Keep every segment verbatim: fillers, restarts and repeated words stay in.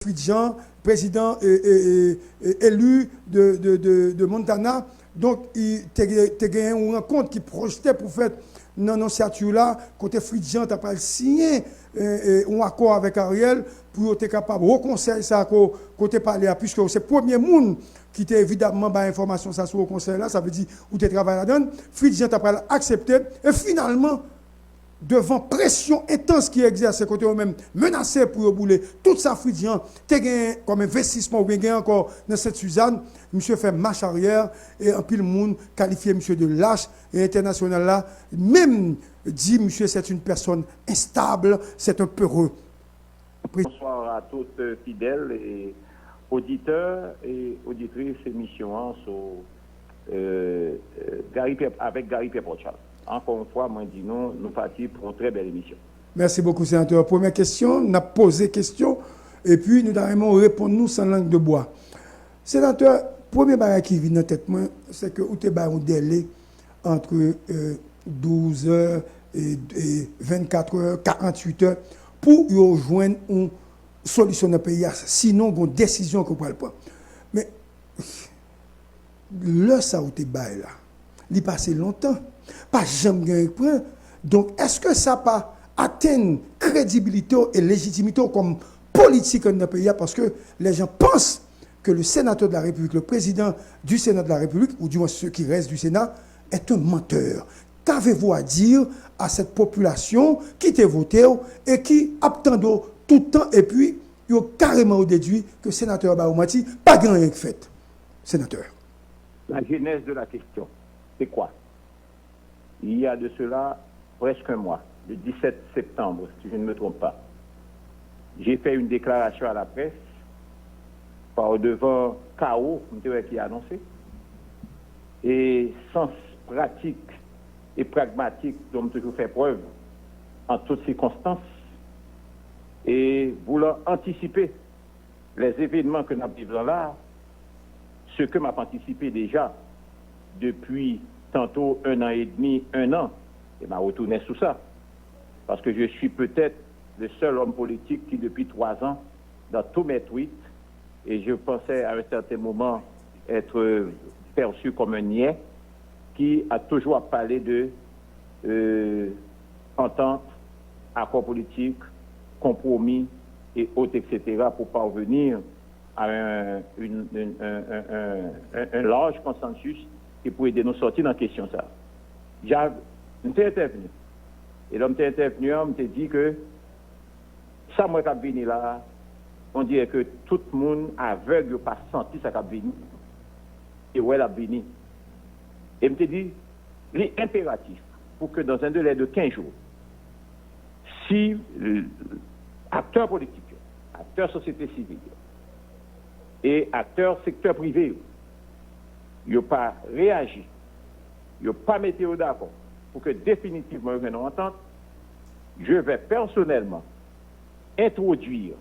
Fritz Jean, prezidan, e, e, e, e, eli de, de, de, de Montana. Donk, i te, te genyen yon rankont ki pwojte pou fèt nan Annonciature la, kote Fritz Jean ta pral siyen, e, e, yon akò avèk Ariel pou yo te kapab Wo Konsèy sa ko, kote pale a, piske se premye moun ki te evidamman bay enfòmasyon sa sou Wo Konsèy la, sa vle di ou te travay ladan l, Fritz Jean ta pral aksepte, e finalman, devan presyon entans ki egzèse kote yo menm menase pou yo boule tout sa Fritz Jean te gen kòm envestisman oubyen gen ankò nan Sent Sizàn, misye fè mach aryè e anpil moun kalifye misye de lach e entènasyonal la menm di misye c'est une personne instable, c'est un peureux. Bonsoir à tous, euh, fidèles et auditeurs et auditrices émission an sou euh, euh, Gary Pierre, avec Gary Pierre Paul Charles. Encore une fois, mwen di nou, nou pati pou yon trè bèl emisyon. Mèsi bokou, Senatè. Premyè kesyon, n ap poze kesyon, epi nou ta renmen w reponn nou san lang de bwa. Senatè, premye bagay ki vin nan tèt mwen, se ke ou te bay yon dèle antre douz è, vennkat è, karanntuit è pou yo jwenn yon solisyon nan peyi a, sinon gon desizyon ke w pral pran. Men, lè sa ou te bay la, li pase lontan, pa janm gen pran. Donk, èske sa pa atenn kredibilite w e lejitimite w kòm politik anndan peyi a? Paske les gens pensent que le sénateur de la République, le président du Sénat de la République, ou du moins ceux qui restent du Sénat, est un menteur. Qu'avez-vous à dire à cette population ki te vote w e ki ap tande w tout tan epi yo kareman yo dedwi ke senatè a ba yo manti, pa gen anyen k fèt, senatè. La genèse de la question, c'est quoi? Il y a de cela presque un mois, le dix-sept septembre, si je ne me trompe pas, j'ai fait une déclaration à la presse par devant kawo m te wè ki anonse, e sans pratik e pragmatik dont m toujou fè prèv an tout sikonstans, e voulan antisipe les événements que n ap viv lan la, ce que m ap antisipe deja depi tanto un an et demi, un an, e m a retounen sou sa, paske je suis peut-être le seul homme politique qui depuis trois ans, dans tous mes tweets, et je pensais à un certain moment être perçu comme un niais, qui a toujours à parler de euh, entente, accord politique, compromis et autres, et cetera, pour parvenir à un, une, une, un, un, un, un large consensus qui pourrait aider nous sortir dans la question. Ça. Déjà, m te entèvni. E lè m te entèvni an, m te di ke sa m wè k ap vini la, on dirè ke tout moun avèg, yo pa santi sa k ap vini. Yo wè l ap vini. E m te di, li enperatif pour que dans un délai de quinze jours, si aktè politik yo, aktè sosyete sivil yo, e aktè sektè prive yo, yo pa reyaji, yo pa mete yo dakò pour que définitivement yo jwenn yon antant, je vais personnellement introduire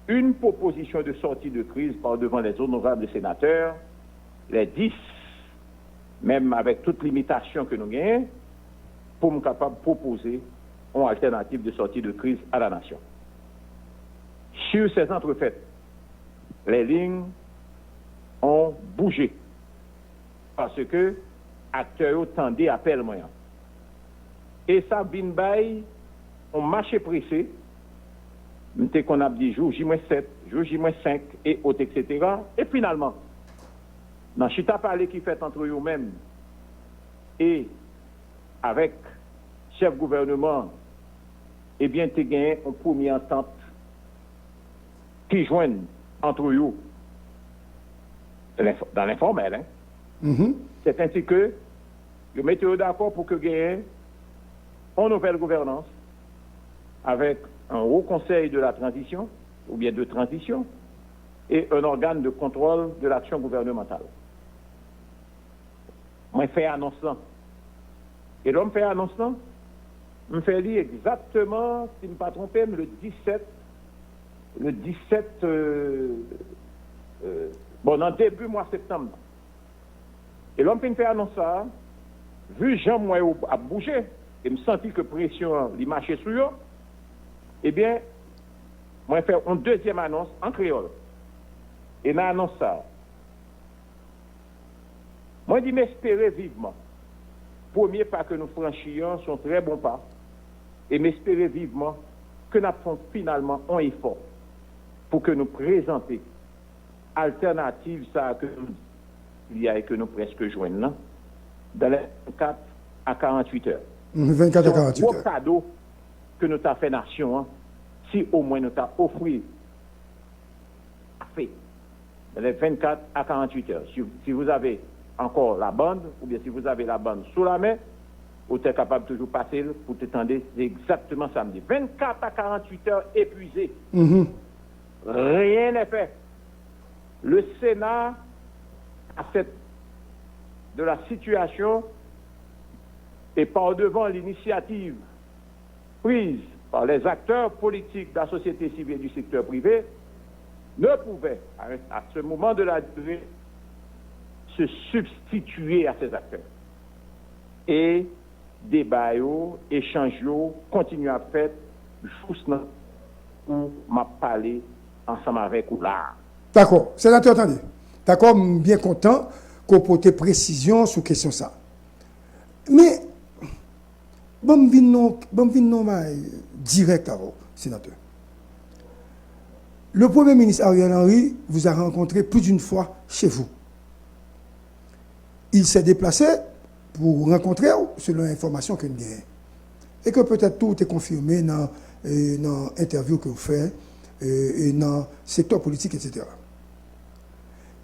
une proposition de sortie de crise par devant les honorables sénateurs, les dix, même avec toute limitation que nous gagnons, pour nous capables de proposer une alternative de sortie de crise à la nation. Sur ces entrefaites, les lignes ont bougé. Paske aktè yo tande apèl mwen an. E sa vin bay yon mache prese, m te konn ap di jou J mwens sèt, jou J mwens senk, e ot, etsetera. E finalman, nan chita pale ki fèt antre yo menm e avèk chèf gouvèneman an, ebyen, te genyen yon premye antant ki jwenn antre yo, dan lenfòmèl, en. C'est ainsi que yo mete yo dakò pou ke genyen yon nouvèl gouvènans avèk un haut conseil de la transition oubyen de transition et un organe de contrôle de l'action gouvernementale. Mwen fè anons lan. E lè m fè anons lan, m fè li egzakteman, si m pa twonpe m, le disèt, le disèt, euh, euh, bon, nan debi mwa septanm nan. E lè m fin fè anons sa a, vi jan m wè yo ap bouje, e m santi ke presyon an, li mache sou yo, ebyen, Mwen fè yon dezyèm anons an kreyòl. E nan anons sa a, mwen di m espere vivman premye pa ke nou franchi an se yon trè bon pa, e m espere vivman ke n ap fè finalman yon efò pou ke nou prezante altènativ sa a ke nou di a e ke nou prèske jwenn nan, dans les vingt-quatre à quarante-huit heures. Mhm, vennkat a Se yon gwo karanntuit è. kado ke nou ta fè nasyon an si omwen nou ta ofri kafe dans les vingt-quatre à quarante-huit heures. Si, si vous avez encore la bande, ou bien si vous avez la bande sous la main, ou te kapab toujou pase l pou te tande, se egzakteman sa m di. Vennkat a karanntuit è epwize. Mhm. Rien n'est fait. Le Sénat, à cette, de la situation et par devant l'initiative prise par les acteurs politiques de la société civile et du secteur privé, ne pouvait, à, à ce moment de la durée, se substituer à ces acteurs. Et deba yo, echanj yo kontinye ap fèt jous nan kou m ap pale ansanm avèk ou la a. Dakò, senatè, tande. Dakò, m byen kontan ke w pote presizyon sou kesyon sa. Men, ban m vin nan, ban m vin nan bagay dirèk avè w, senatè. Le Premier ministre Ariel Henry vous a rencontré plus d'une fois chez vous. Il s'est déplacé pour rencontrer w, selon enfòmasyon ke n genyen. E ke petèt tou te konfime nan, e, nan entèvyou ke w fè, e, e nan sektè politik, etsetera.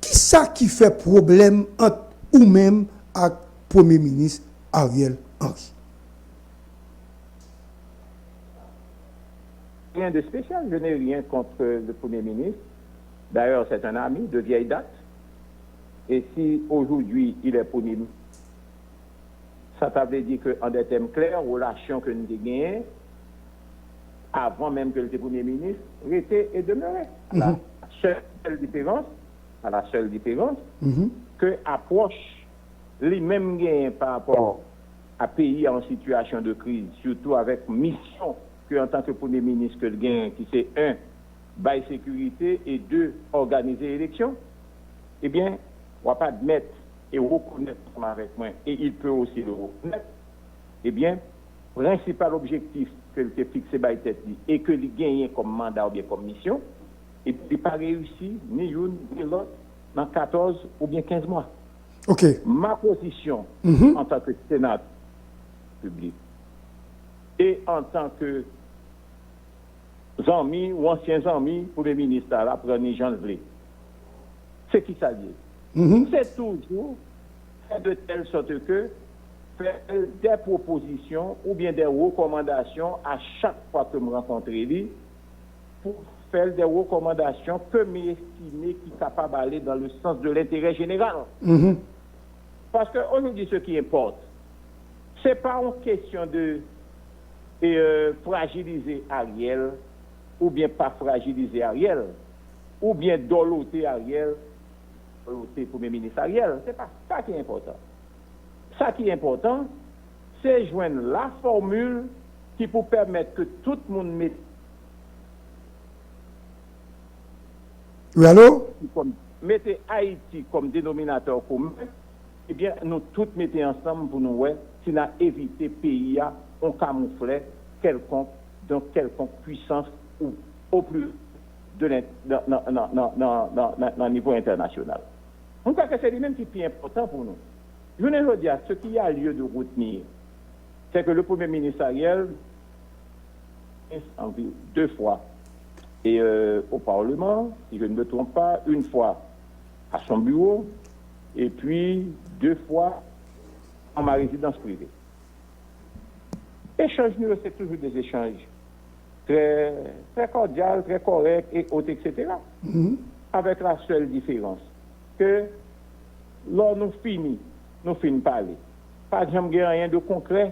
Kisa ki fè pwoblèm ant ou menm ak Premye Minis Ariel Henry? Rien de spécial, je n'ai rien contre le Premier ministre. D'ailleurs, c'est un ami de vieille date. Et si aujourd'hui il est Premier ministre, sa ta vle di ke, an dè tèm klè, relasyon ke n te genyen, avan menm ke l te Premye Minis, rete e demere. À la seule différence, à la seule différence, ke apwòch li menm genyen pa rapò a peyi a an sitiyasyon de kriz, sitou avèk misyon ke antanke Premye Minis ke l genyen, ki se, en, bay sekirite, e de, òganize eleksyon, ebyen, w ap admèt e rekonèt ansanm avèk mwen, et il peut aussi le reconnaître, ebyen, prensipal objektif ke l te fikse bay tèt li e ke li genyen kòm manda oubyen kòm misyon, epi li pa reyisi ni youn ni lòt nan katòz oubyen kenz mwa. Ok. Ma pozisyon Mhm. antanke senatè piblik e antanke zanmi ou ansyen zanmi premye minis la, l ap rann li jan l vle. Se ki sa l ye. Mhm. Se toujou fè de tèl sòt ke fè dè pwopozisyon oubyen dè rekòmandasyon a chak fwa ke m rankontre li, pou fè l dè rekòmandasyon ke m estime ki kapab ale dans le sens de l'intérêt général. Mhm. Paske aujourd'hui, ce qui importe, c'est pas une question de, euh, fragiliser Ariel, ou bien pas fragiliser Ariel, ou bien dòlote Ariel, dòlote Premye Minis Ariel. C'est pas ça qui est important. Sa ki enpòtan, se jwenn la fòmil ki pou pèmèt ke tout moun met Wi, alo? Kòm, mete Ayiti kòm denominatè komen, ebyen, nou tout mete ansanm pou nou wè si n a evite peyi a yon kamouflè kèlkonk, donk kèlkonk pwisans ou o pli de lè, nan, nan nivo entènasyonal. Mwen kwè ke se li menm ki pi enpòtan pou nou. Jounen jodi a, ce qu'il y a lieu de retenir, c'est que le Premier ministre Ariel, en vue deux fois et, euh, au Parlement, si je ne me trompe pas, une fois à son bureau, et puis deux fois dans ma résidence privée. Echanj nou yo, se toujou des échanges très, très cordial, très correct, et autres, et cetera. Mhm. Avec la seule différence que lè nou fini, nou fin pale, pa janm gen anyen de konkrè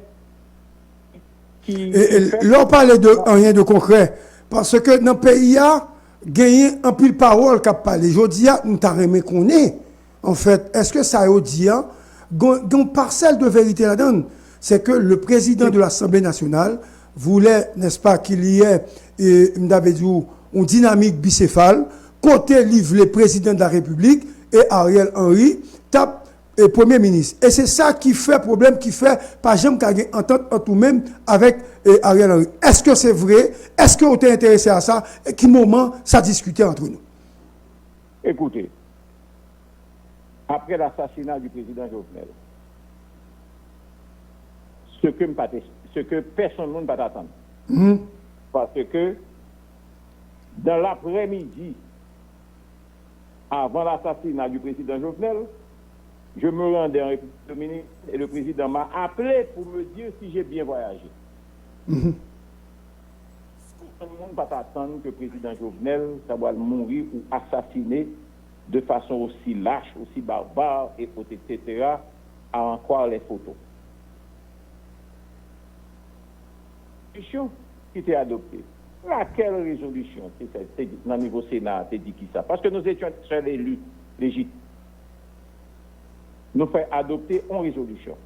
ki, E, e, ki fèt. Lè w pale de anyen de konkrè, paske nan peyi a, genyen anpil pawòl k ap pale. Jodi a, nou ta renmen konnen, anfèt, èske sa yo di a, gen, gen yon pasèl de verite ladan l? C'est que le président de l'Assemblée nationale voulait, n'est-ce pas, qu'il y ait, e, m ta vle di w, yon dinamik bisefal, kote li vle prezidan de la repiblik e Ariel Henry t ap e, premye minis. E se sa ki fè pwoblèm, ki fè pa janm ka gen antant ant ou menm avèk e, Ariel Henry. Èske se vre? Èske ou te enterese a sa? E ki moman sa diskite ant nou? Écoutez, après l'assassinat du président Jovenel, ce que, ce que personne ne peut attendre. Parce que dans l'après-midi, avant l'assassinat du président Jovenel, je me rendais en République dominicaine et le président m'a appelé pour me dire si j'ai bien voyagé. Tout le monde pas attendre que le président Jovenel soit mourir ou assassiné de façon aussi lâche, aussi barbare, et cetera, à en croire les photos. Résolution qui était adoptée. Laquelle résolution dans le niveau Sénat te dit qui ça? Parce que nous étions seuls élus légitimes. Nous fait adopter une résolution.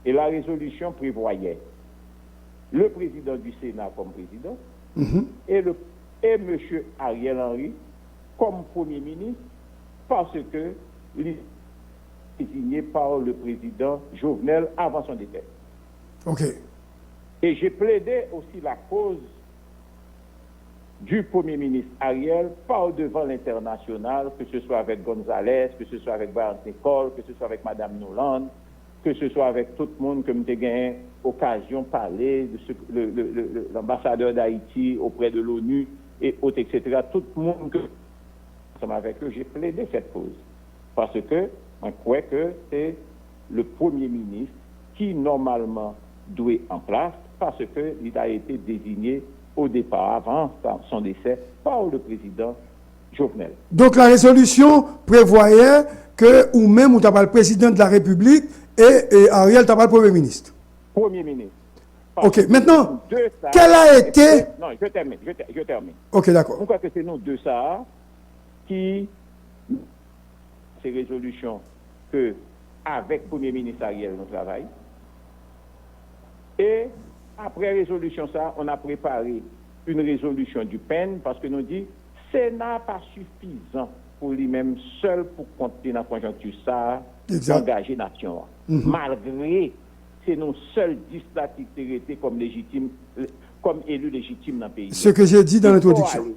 Et la résolution prévoyait le président du Sénat comme président et, le, et M. Ariel Henry comme premier ministre parce que il est désigné par le président Jovenel avant son décès. OK. Et j'ai plaidé aussi la cause du Premier ministre Ariel par devant l'international, que ce soit avec Gonzalez, que ce soit avec Brian Nicole, que ce soit avec Madame Nuland, que ce soit avec tout le monde que je gagne occasion de parler, de ce, le, le, le, l'ambassadeur d'Haïti auprès de l'ONU et autres, et cetera. Tout le monde que, ensemble avec eux, j'ai plaidé cette cause. Parce que je crois que c'est le Premier ministre qui, normalement, doit en place, parce que il a été désigné au départ, avant son décès, par le président Jovenel. Donk la rezolisyon prevwayè ke ou menm ou ta pral prezidan de la repiblik e, e Ariel ta pral premye minis. Premye minis. Ok, maintenant, quel a été... Non, je termine, je, je termine. Ok, d'accord. Mwen kwè ke se nou de sa ki se rezolisyon ke avèk Premye Minis Ariel nou travay. E apre rezolisyon sa, on a prepare une résolution du pen, paske nou di Sena pa sifizan pou li menm sèl pou kont li nan konjonkti sa a pou angaje nasyon an. Malgre se nou sèl dis la ki te rete kòm lejitim, kòm eli lejitim nan peyi. Ce que j'ai dit dans l'introduction.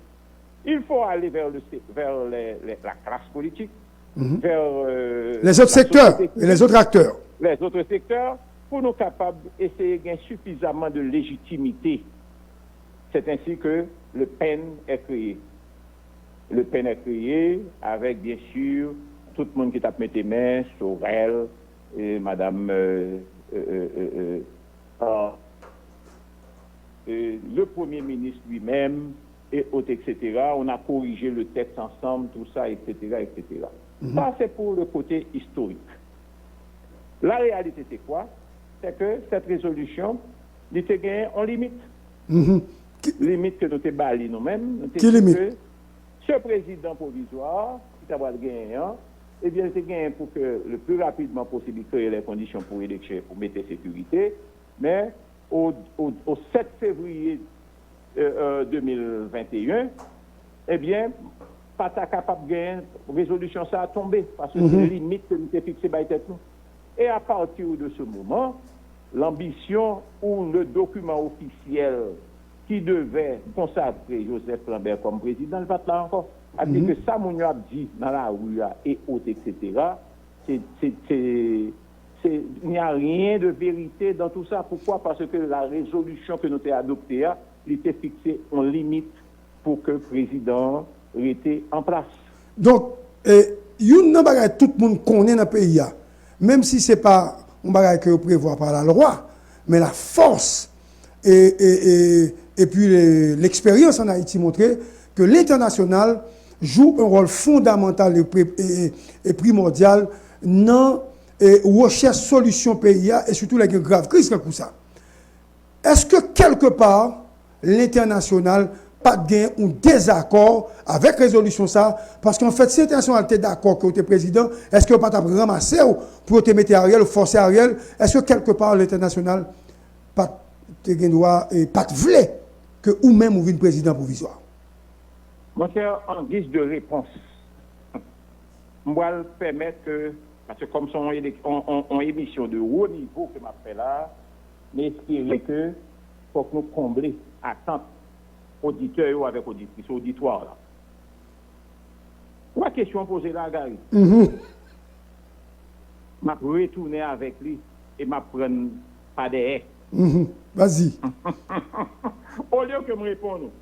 Il faut aller vers, le, vers les, les, la classe politique, vers euh, les autres secteurs et les autres acteurs. Les autres secteurs, pour nous capables d'essayer de gagner suffisamment de légitimité. C'est ainsi que le pen est créé. Le pen est créé avec, bien sûr, tout le monde qui t'a mis main, Sorel, et Madame euh, euh, euh, euh, euh, le Premier ministre lui-même, et autres, et cetera. On a corrigé le texte ensemble, tout ça, et cetera, et cetera. Ça, c'est pour le côté historique. La réalité, c'est quoi? C'est que cette résolution, li te gen yon limit. Limit ke nou te ba li nou menm, nou te di ke se prezidan pwovizwa ki ta pral genyen an, ebyen, li te genyen pou ke le plus rapidement possible, il crée les conditions pour élection, pour mettre sécurité, men o, o, o sèt fevriye euh, euh, de mil venteyen, ebyen, pa ta kapab gen rezolisyon sa a tonbe, paske se limit ke nou te fikse bay tèt nou. Et à partir de ce moment, l'ambition ou le document officiel qui devait consacrer Joseph Lambert comme président, li pa t la ankò. Sa vle di ke sa moun yo ap di nan lari a, et autres, et cetera, se, se, se, se, il n'y a rien de vérité dans tout ça. Pourquoi? Parce que la résolution que nous avons adoptée, li te fikse yon limit pou ke prezidan an rete an plas. Donk, e, youn nan bagay tout moun konnen nan peyi a, menm si se pa yon bagay ke yo prevwa pa lalwa, men lafòs e, e, e, epi le, leksperyans an Ayiti montre ke lentènasyonal joue un rôle fondamental e, e, e primòdyal nan e, rechèch solisyon peyi a e sitou lè gen grav kriz tankou sa. Èske kèlkepa lentènasyonal pa t gen yon dezakò avèk rezolisyon sa a? Paske anfèt, si lentènasyonal te dakò ke w te prezidan, èske yo pa t ap ranmase w pou yo te mete Ariel ou fòse Ariel? Èske kèlkepa lentènasyonal pa t te gen dwa e pa t vle ke ou menm ou vin prezidan pwovizwa? Monchè, an giz de repons, m pral pèmèt ke, paske kòm se yon elek- yon- yon- yon emisyon de wo nivo ke m ap fè la, m espere ke fòk nou konble atant oditè yo avèk oditris, oditwa la. Ou wè kesyon w poze la, Gary? M ap retounen avèk li e m ap pran pa dèyè. Vas-y. Olye ke m reponn ou,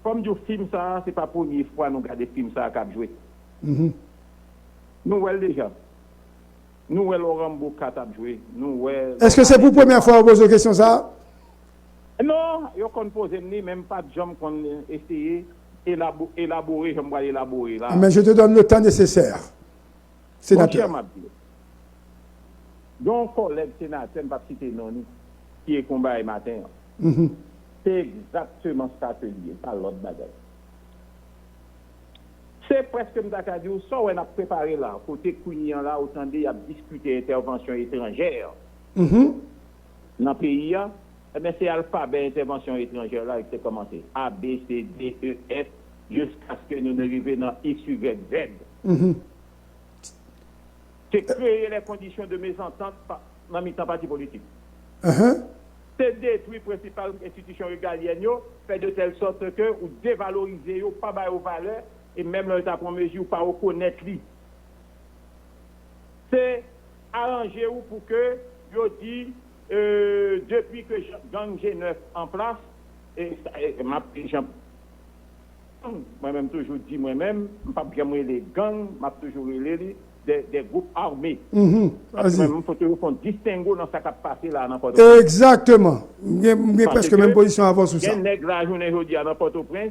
fò m di w, fim sa a, se pa premye fwa nou gade fim sa a k ap jwe. Nou wè l deja. Nou wè Laurent Boca t ap jwe. Nou wè. Èske se pou premyè fwa ou poze w kesyon sa a? Non, yo konn poze m li, men m pa t janm konn eseye elabo- elabore jan m pral elabore la. Mais je te donne le temps nécessaire, Monchè, sénateur. M ap di w. Gen yon kòlèg senatè, m p ap site non li, ki ekri yon bagay maten an. Se egzakteman sa ke l ye, pa lòt bagay. Se prèske, m ta ka di w, sa w wè n ap prepare la, kote kounye a la, ou tande y ap diskite entèvansyon etranjè nan peyi a, ebyen, se alfabè entèvansyon etranjè la ki te kòmanse. A, B, C, D, E, F, jiskaske nou rive nan X, Y, Z. Se kreye lè kondisyon de mezantant pa- nan mitan pati politik. Se detwi prensipal enstitisyon regalyèn yo, fè de tèl sòt ke ou devalorize yo, pa ba yo valè, e menm lè yo ta pran mezi, ou pa rekonèt li. Se aranje ou pou ke yo di, euh, depi ke gang G nèf an plas, e, e m ap di jan Mwen menm toujou di mwen menm, m p ap janm rele gang, m ap toujou rele li de, de gwoup ame. Paske mwen menm, m fò toujou fè yon distengo nan sa k ap pase la nan Pòtoprens. Egzakteman. M gen, m gen prèske menm pozisyon avè w sou sa. Gen nèg la jounen jodi a nan Pòtoprens,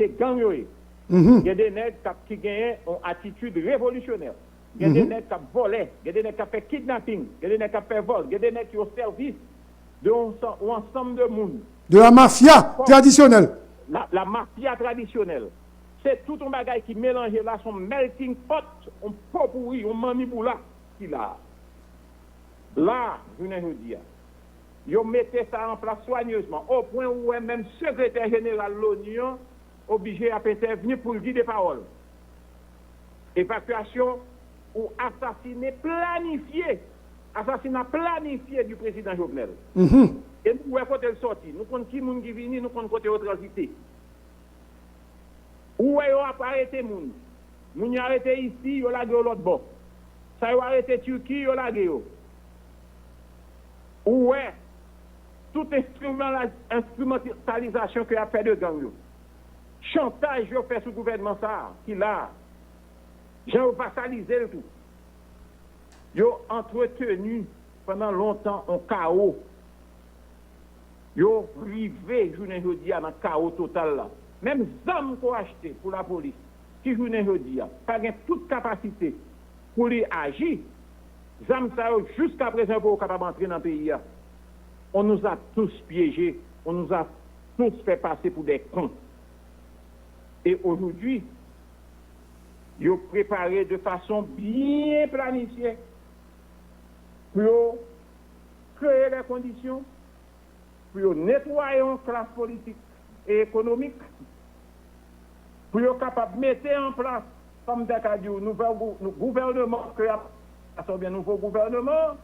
se gang yo ye. Gen de nèg k ap, ki genyen yon atitid revolisyonè. Gen de nèg k ap vòlè, gen de nèg k ap fè kidnaping, gen de nèg k ap fè vòl, gen de nèg ki o sèvis de yon, yon ansanm de moun. De la mafya tradisyonèl. La, la mafya tradisyonèl. Se tout yon bagay ki melanje la, se yon melting pot, yon popouri, yon manmiboula ki la. La, jounen jodi a, yo mete sa an plas swanyezman, o pwen ou wè menm sekretè jeneral Loni an oblije ap entèvni pou l di de pawòl. Evakyasyon ou asasine planifye, asasina planifye di prezidan Jovenel. E nou wè kote l sòti, nou konn ki moun ki vini, nou konn kote yo tranzite. Ou wè yo ap arete moun. Moun yo arete isi, yo lage yo lòt bò. Sa yo arete Tiki, yo lage yo. Ou wè tout enstrimantalizasyon ke y ap fè de gang yo. Chantaj yo fè sou gouvènman sa a ki la a. Jan yo vasalize l tou. Yo antreteni pandan lontan yon kawo. Yo rive jounen jodi a nan kawo total la. Menm zam ke w achte pou lapolis, ki jounen jodi a pa gen tout kapasite pou li aji, zam sa yo jiska prezan yo poko kapab antre nan peyi a. On nous a tous piégés, on nous a tous fait passer pour des cons. E aujourd'hui, yo prepare de fason byen planifye pou yo kreye lè kondisyon pou yo netwaye yon klas politik e ekonomik, pou yo kapab mete an plas, kòm m te ka di w, nouvèl gou- nou- gouvènman ke y ap, oubyen nouvo gouvènman,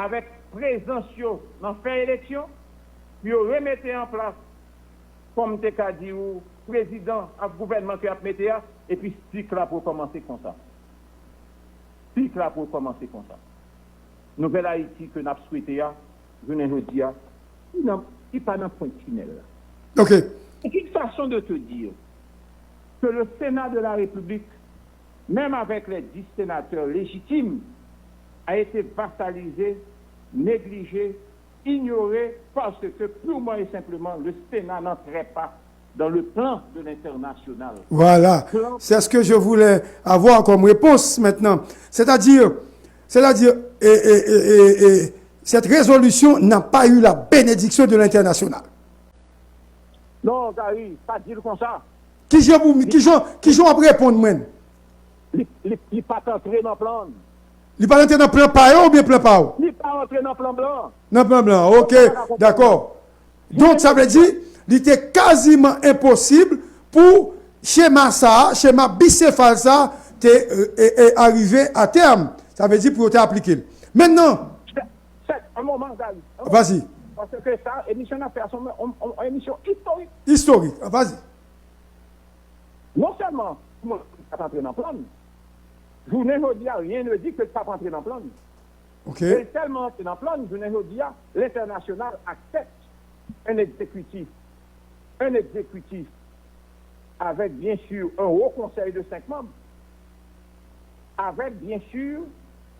avèk prezans yo nan fè eleksyon, pou yo remete an plas, kòm m te ka di w, prezidan ak gouvènman ke y ap mete a, epi sik la pou kòmanse konsa. Sik la pou kòmanse konsa. Nouvèl Ayiti ke n ap swete a, jounen jodi a, li nan, li pa nan pwent tinèl la. Ok. C'est une façon de te dire que le Sénat de la République, même avec les dix sénateurs légitimes, a été vassalisé, négligé, ignoré, parce que purement et simplement, le Sénat n'entrait pas dans le plan de l'international. Voilà. C'est ce que je voulais avoir comme réponse maintenant. C'est-à-dire, c'est-à-dire, et, et, et, et, et cette résolution n'a pas eu la bénédiction de l'international. Non, Gary, pa di l konsa. Kijan pou, kijan, kijan w ap reponn mwen? Li, li, li pa t antre nan plan. Li pa t antre nan plan pa yo oubyen plan pa w? Li pa antre nan plan blan. Nan plan blan, ok, dakò. Donk, sa vle di, li te kaziman enposib pou chema sa a, chema bisefal sa a, te e, e, e, arive a tèm. Sa vle di pou yo te aplike l. Mentnan, Sèk, an moman, Gary. Vazi. Paske sa, emisyon n ap fè a, se yon emisyon istorik. Istorik. Vazi. Non sèlman, moun pa t antre nan plan, jounen jodi a, rien ne dit ke l p ap antre nan plan. Ok. E l tèlman antre nan plan, jounen jodi a, lentènasyonal aksepte un exécutif, un exécutif avec bien sûr un haut conseil de cinq membres, avec bien sûr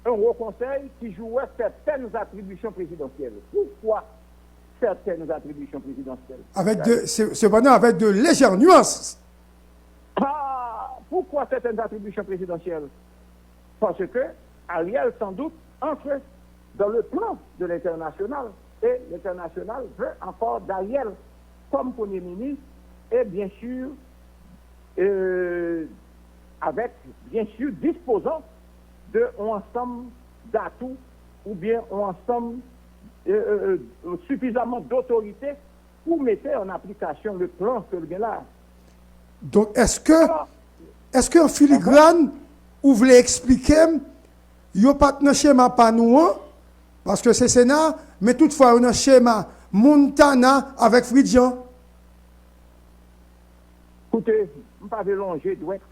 un haut conseil qui jouait certaines attributions présidentielles. Pourquoi certaines attributions présidentielles? Avec de, c'est- cependant, avec de légères nuances. Ah, pourquoi certaines attributions présidentielles? Parce que Ariel, sans doute, entre dans le plan de l'international et l'international veut encore d'Ariel comme Premier ministre et bien sûr, euh, avec bien sûr disposant de un ensemble d'atouts ou bien un ensemble euh, euh, suffisamment d'autorité pour mettre en application le plan que le gars là. Donk, èske, èske an filigran, ou vle eksplike m, yo pa t nan chema pa nou an? Paske se Sena, men toutfwa yo nan chema Montana avèk Fritjean. Koute, m pa vle lonje dwèt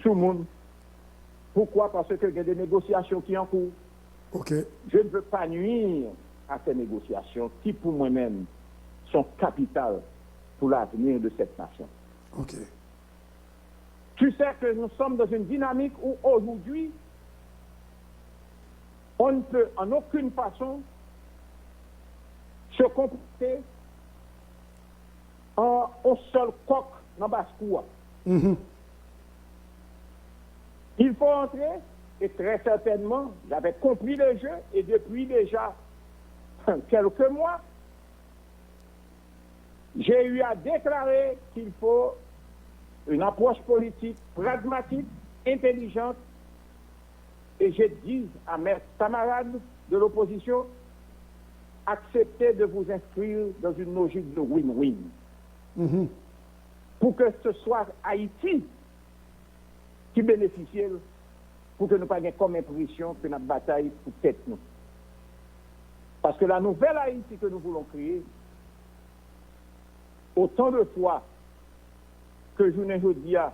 sou moun. Poukwa? Paske gen de negosyasyon ki an kou. Ok. Je ne veux pas nuire à ces négociations qui, pour moi-même, sont capitales pour l'avenir de cette nation. Ok. Tu sais que nous sommes dans une dynamique où aujourd'hui, on ne peut en aucune façon se comporter en un seul coq dans basse-cour. Mhm. Il faut entrer, et très certainement, j'avais compris le jeu, et depuis déjà quelques mois, j'ai eu à déclarer qu'il faut une approche politique pragmatique, intelligente, et je dis à mes camarades de l'opposition, acceptez de vous inscrire dans une logique de win-win. Mhm. Pour que ce soit Haïti ki benefisye l, pou ke nou pa gen kòm enpresyon ke n ap batay pou tèt nou. Paske la nouvelle Haïti que nous voulons créer, autant de fois que jounen jodi a,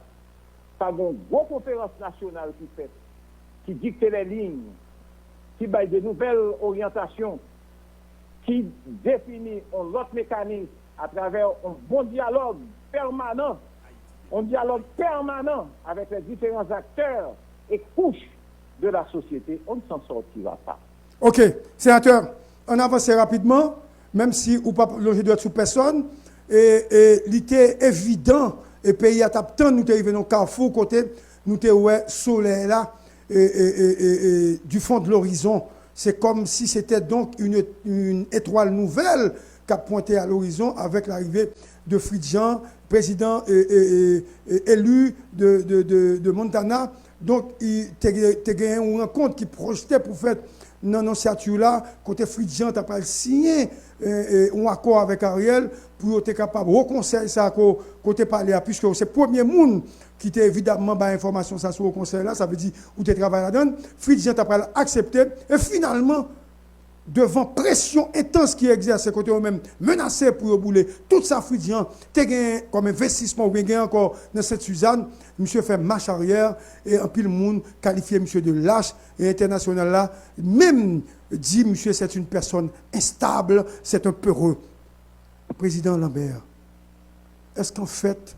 pa gen yon gwo konferans nasyonal ki fèt, ki dikte les lignes, ki bay de nouvelles orientations, ki defini yon lòt mekanis atravè yon bon dyalòg pèmanan, yon dyalòg pèmanan avec les différents acteurs et couches de la société, on ne s'en sortira pas. Ok, senatè, ann avanse rapidman, menm si ou p ap lonje dwèt sou pèsòn, e, e li te evidan, e peyi a t ap tann nou te rive nan kafou kote nou te wè solèy la, e, e, e, e, e, du fond de l'horizon. C'est comme si c'était donc une, une étoile nouvelle qui a pointé à l'horizon avec l'arrivée de Fritjean, président e, e, e, e, élu de, de, de, de Montana. Donk, i te, te gen yon rankont ki pwojte pou fèt nan Annonciature la, kote Fritjean ta pral siyen e, e, yon akò avèk Ariel pou yo te kapab Wo Konsèy sa ko, kote pale a, puiske se premye moun ki te evidamman bay enfòmasyon sa sou Wo Konsèy la, sa vle di ou te travay ladan l, Fritjean ta pral aksepte, e finalman, devan presyon entans ki egzèse kote yo menm menase pou yo boule tout sa Fritjean te genyen kòm envestisman oubyen genyen ankò nan Sent Sizàn, misye fè mach aryè e anpil moun kalifye misye de lach e entènasyonal la menm di misye c'est une personne instable, c'est un peureux. Prezidan Lambert, èske anfèt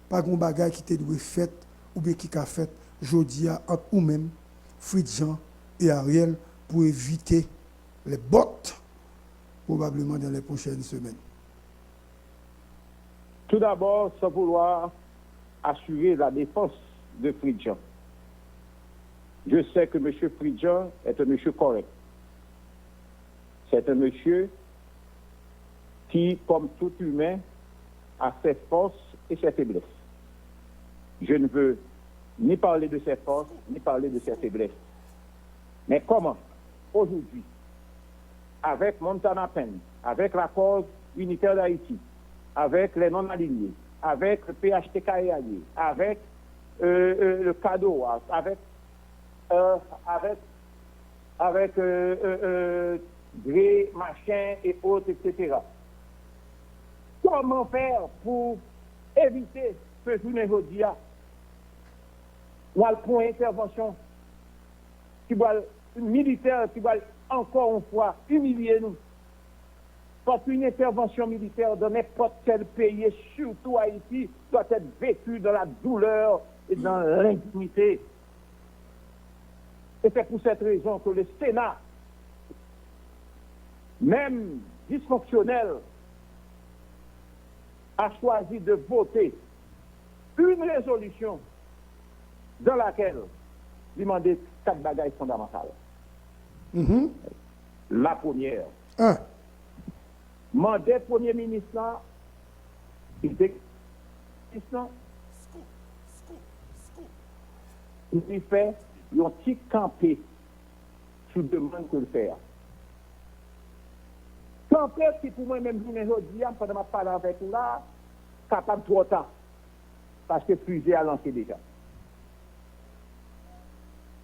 pa gen yon bagay ki te dwe fèt oubyen ki ka fèt jodi a ant ou menm, Fritjean e Ariel pou evite les bottes probablement dans les prochaines semaines. Tout d'abord, sans vouloir assurer la défense de Fritjean, je sais que M. Fritjean est un monsieur correct. C'est un monsieur qui, comme tout humain, a ses forces et ses faiblesses. Je ne veux ni parler de ses forces, ni parler de ses faiblesses. Mais comment, aujourd'hui, avec Montana Pen, avec la cause unitaire d'Haïti, avec les non-alignés, avec le P H T K R, avec euh, euh, le Cador, avec, euh, avec, avec euh, euh, euh, Gré, machin et autres, et cetera. Comment faire pour éviter que jounen jodi a, nou al pran intervention ki pral militè ki pral encore une fois humilier nous. Parce qu'une intervention militaire dans n'importe quel pays, et surtout Haïti, doit être vécue dans la douleur et dans l'indignité. Et c'est pour cette raison que le Sénat, même dysfonctionnel, a choisi de voter une résolution dans laquelle li mande quatre bagages fondamentales. La première, mande premye minis la, minis la, pou li fè yon ti kanpe sou demann ke l fè a. Kanpe ki pou mwen menm jounen jodi a, pandan m ap pale avèk ou la, kapab twò ta. Paske fize a lanse deja.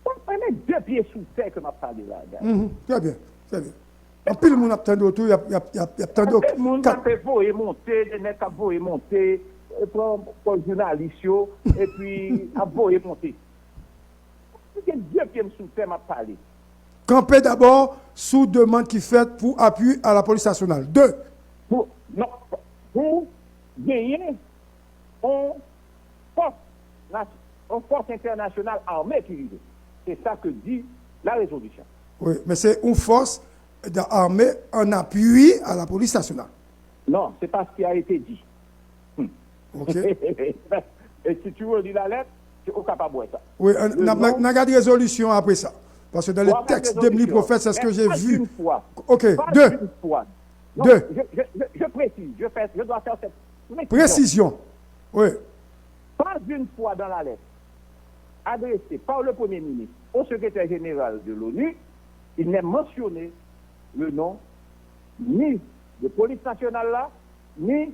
Mwen, mwen met de pye sou tè ke m ap pale la, guys. Mhm, trè byen, trè byen. Anpil moun ap tande w tou, y ap, y ap, y ap, y ap tande w. Anpil moun k ap voye monte, de nèg k ap voye monte, e pran pòz jounalis yo, epi ap voye monte. Mwen gen de pye m sou tè, m ap pale. Kanpe dabò sou demann ki fèt pou apui a la polis nasyonal. De. Pou, non, pou genyen yon fòs nas-, yon fòs entènasyonal ame ki rive. Se sa ke di la rezolisyon. Wi, men se yon fòs ame an apui a la polis nasyonal. Non, c'est pas ce qui a été dit. Hmm. Ok. Et si tu relis la lettre, ou kapab wè sa. Wi, n ap gade rezolisyon apre sa. Parce que dans le texte de Mli Prophète, c'est ce que j'ai vu. Ok, deux. Deux. Je, je, je, je précise, je fais, je dois faire cette précision. Précision. Oui. Pas une fois dans la lettre adressée par le Premier ministre au secrétaire général de l'ONU, il n'est mentionné le nom ni de police nationale là, ni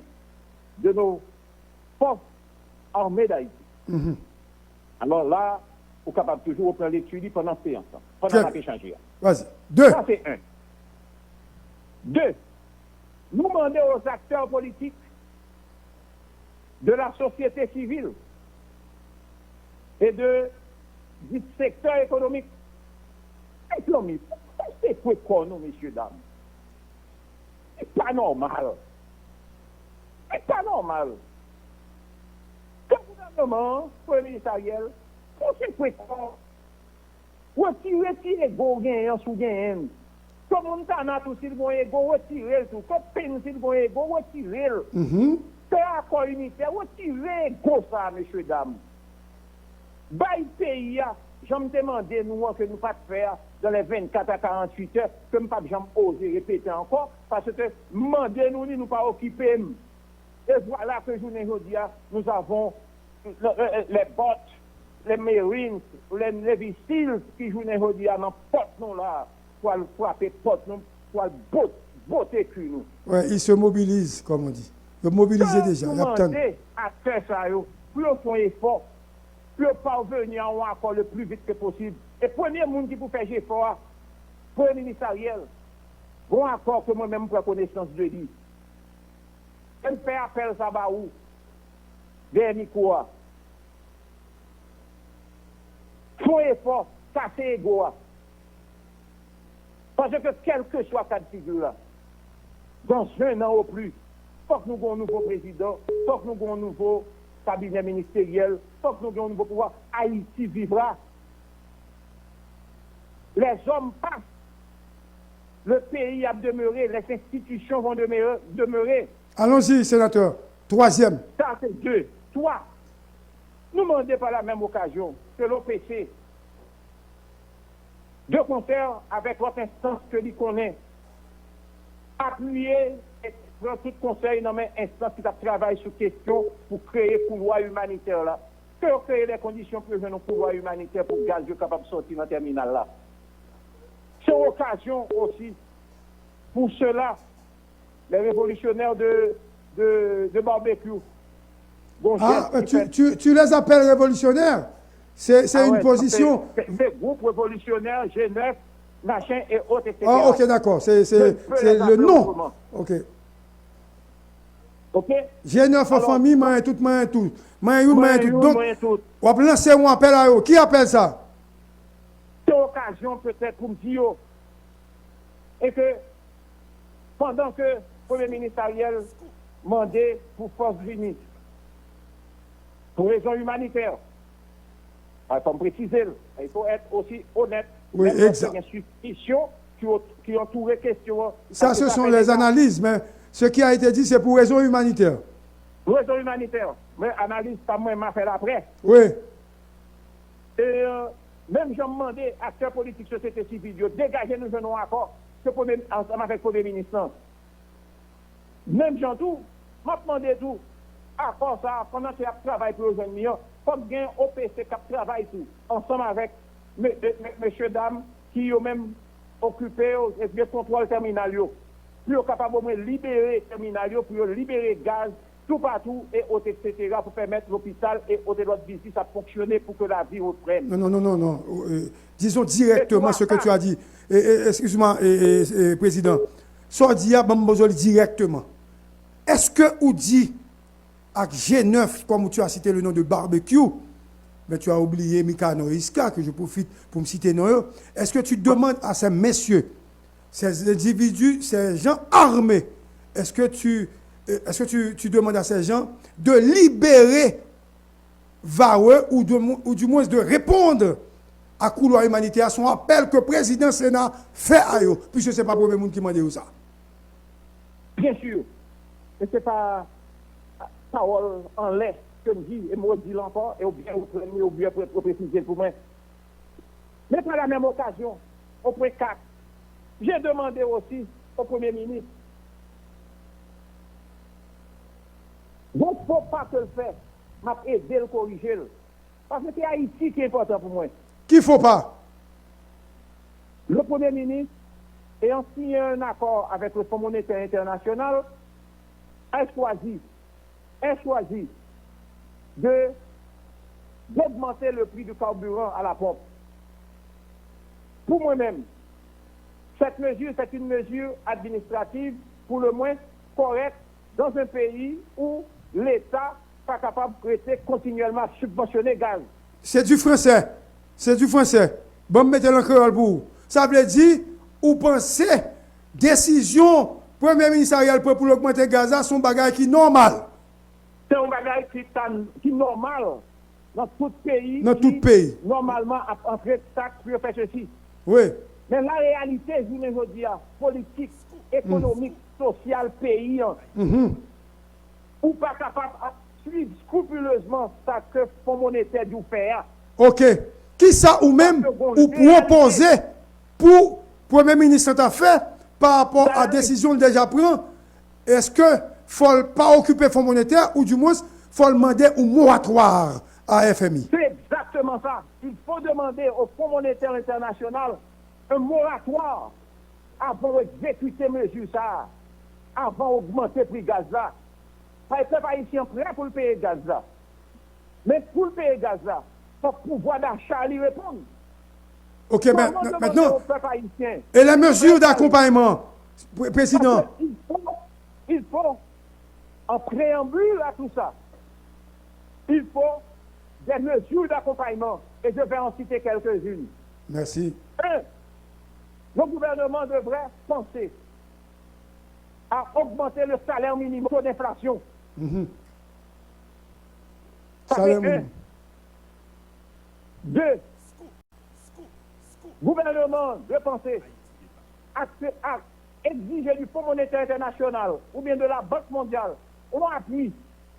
de nos forces armées d'Haïti. Mhm. Alò la, ou kapab toujou repran lekti li pandan seyans lan, pandan n ap echanje a. Vas-y. Deux. Sa se un. Deux, nou mande aux acteurs politiques de la société civile et de, du secteur économique, mezanmi, fò sekwe kò nou, mesye dam. Se pa nòmal. Se pa nòmal. Ke gouvènman an, Premye Minis Ariel, fò sekwe kò. Retire ti ego w genyen an si w genyen l. Ke Montana tou, si l gen yon ego, retire l tou. Ke Pence, si l gen yon ego, retire l. Mhm. Fè akò initè, retire ego sa a, mesye dam. Bay peyi a, jan m te mande nou an, ke nou pa t fè a dans les vingt-quatre à quarante-huit heures, ke m p ap janm oze repete ankò, paske m mande nou li, nou pa okipe m. E vwala ke jounen jodi a, nous avons le, le, les bots, les Marines, les Navy SEALs ki jounen jodi a nan pòt nou la, pou al frape pòt nou, pou al bot-, bote ki nou. Ouais, ils se mobilisent, comme on dit. Yo mobilize deja, y ap tann. Mande aktè sa yo pou yo fè yon efò, pou yo parveni a yon akò le plus vite que possible. E premye moun ki pou fè jefò a, Premye Minis Ariel, gon akò ke mwen menm m pran konesans de li. E m fè apèl sa ba ou, dèyè mikwo a. Fè yon efò, kase ego a. Paske kèlkeswa ka figi la, dans un an au plus, fòk nou gen yon nouvo prezidan, fòk nou gen yon nouvo kabinè ministeryèl, fòk nou gen yon nouvo pouvwa. Haïti vivra. Les hommes passent, le pays a demeuré, les institutions vont demeurer, demeurer. Allons-y, sénateur. Troisième. Sa se de. Twa, nou mande pa la menm okazyon ke l'O P C, de konsè avèk lòt enstans ke li konnen, apiye e pran tout konsèy nan men enstans ki t ap travay sou kesyon pou kreye koulwa imanitè la. Ke yo kreye lè kondisyon pou yo jwenn yon koulwa imanitè pou gaz yo kapab sòti nan tèminal la. Se yon okazyon osi pour ceux-là, les révolutionnaires de, de, de barbecue, Gon jès ki fèt. Ah, tu, tu, tu les appelles révolutionnaires? C'est, c'est une position. Se gwoup revolisyonè, G nèf, machin, et autres, et cetera. Ah, ok, d'accord. C'est, c'est, c'est le nom. Ok. Ok? G nèf an fanmi, manyen tout, manyen tout. Manyen youn, manyen tout. Donk, w ap lanse yon apèl a yo. Ki apèl sa? Se okazyon petèt pou m di yo, e ke pandan ke Premye Minis Ariel mande pou fòs vini pou rezon imanitè, fò m presize l, il faut être aussi honnête, menm lè gen sispisyon ki, ki antoure kesyon an. Ça, ce sont les analyses, mais ce qui a été dit, c'est pour raison humanitaire. Pou rezon imanitè. Men analiz pa mwen, m a fè l aprè. Oui. E, euh, menm jan m mande aktè politik, sosyete sivil yo, degaje nou jwenn yon akò, ke premye, ansanm avèk premye minis lan. Menm jan tou, m ap mande tou, akò sa a, pandan ke y ap travay pou yo jwenn li an, fòk gen O P C k ap travay tou, ansanm avèk me-, me-, me-, mesye dam ki yo menm okipe yo, e gen kontwòl tèminal yo, pou yo kapab omwen libere tèminal yo, pou yo libere gaz toupatou, e ote, et cetera, pou pèmèt lopital e ote lòt biznis ap fonksyone pou ke lavi reprann. Non, non, non, non, non. Euh, disons directement ce que tu as dit. E, e, excuse-moi, e, e, e, Président. Sa w di a, ban m poze w li dirèkteman. Èske ou di ak G nèf, comme tu as cité le nom de Barbecue, mais tu as oublié Micanor et Isca, que je profite pour me citer non yo, est-ce que tu demandes à ces messieurs, ces individus, ces gens armés, est-ce que tu, euh, est-ce que tu, tu demandes à ces gens de libérer Varreux ou, de, ou du moins de répondre à Couloir Humanitaire, c'est un appel que président Sénat fait à yo, puisque c'est pas premier monde qui mande yo sa. Bien sûr. E se pa pawòl anlè ke m di, e m redi l ankò, e ou byen reprann li, ou byen pre-, presize l pou mwen. Mais par la même occasion, au point quatre, j'ai demandé aussi au Premier ministre, gon fo pa ke l fè, m ap ede l korije l. Paske se Ayiti ki enpòtan pou mwen. Ki fo pa? Le Premier ministre, ayant signé un accord avec le Fonds monétaire international, a choisi, a choisi de, d'augmenter le prix du carburant à la pompe. Pour moi-même, cette mesure, c'est une mesure administrative, pour le moins correcte, dans un pays où l'État pa kapab rete kontinyèlman ap sibvansyone gaz. Se di fransè. Se di fransè. Ban m mete l an kreyòl pou ou. Sa vle di, ou panse desizyon Premye Minis Ariel pran pou l ogmante gaz la se yon bagay ki nòmal? Se yon bagay ki ta, ki nòmal nan tout peyi, nan tout peyi, ki nòmalman ap antre taks pou yo fè sesi. Wi. Men la reyalite, jounen jodi a, politik, ekonomik, sosyal peyi an, ou pa kapab ap swiv skripilezman sa ke Fon Monetè di w fè a. Ok. Kisa ou menm ou pwopoze pou Premye Minis lan ta fè pa rapò a desizyon l deja pran? Èske fò l pa okipe Fon Monetè, oudimwens fò l mande yon moratwa a F M I? C'est exactement ça. Il faut demander au Fonds monétaire international un moratoire avan w egzekite mezi sa a, avan w ogmante pri gaz la. Paske pèp ayisyen an prè pou l peye gaz la. Men pou l peye gaz la, fòk pouvwa dacha li reponn. Ok, men, maintenant, et les mesures d'accompagnement, Président? Parce que il faut, il faut, en préambule à tout ça, il faut des mesures d'accompagnement, et je vais en citer quelques-unes. Merci. Un, le gouvernement devrait penser à augmenter le salaire minimum, taux d'inflation. Mhm. Ça, c'est un. Salaire minimum. Deux, gouvènman dwe panse ak, ak egzije du Fonds monétaire international oubyen de la Banque mondiale yon apui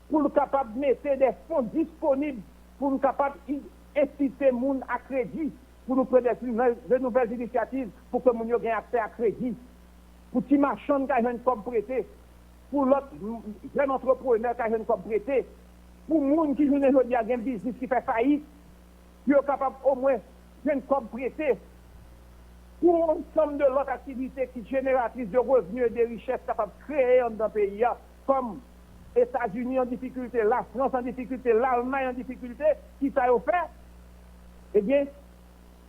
pou l kapab mete de fon disponib pou nou kapab i-, ensite moun a kredi, pou nou pran de, de nouvelles initiatives pou ke moun yo gen aksè a kredi, pou ti machann ka jwenn kòb prete, pou lòt jèn antreprenè ka jwenn kòb prete, pou moun ki jounen jodi a gen biznis ki fè fayit, pou yo kapab omwen jwenn kòb prete, pou yon ansanm de lòt aktivite ki jeneratris de revni e de richès kapab kreye anndan peyi a, kòm Etazini an difikilte, Lafrans an difikilte, Lalmay an difikilte, kisa yo fè? Ebyen,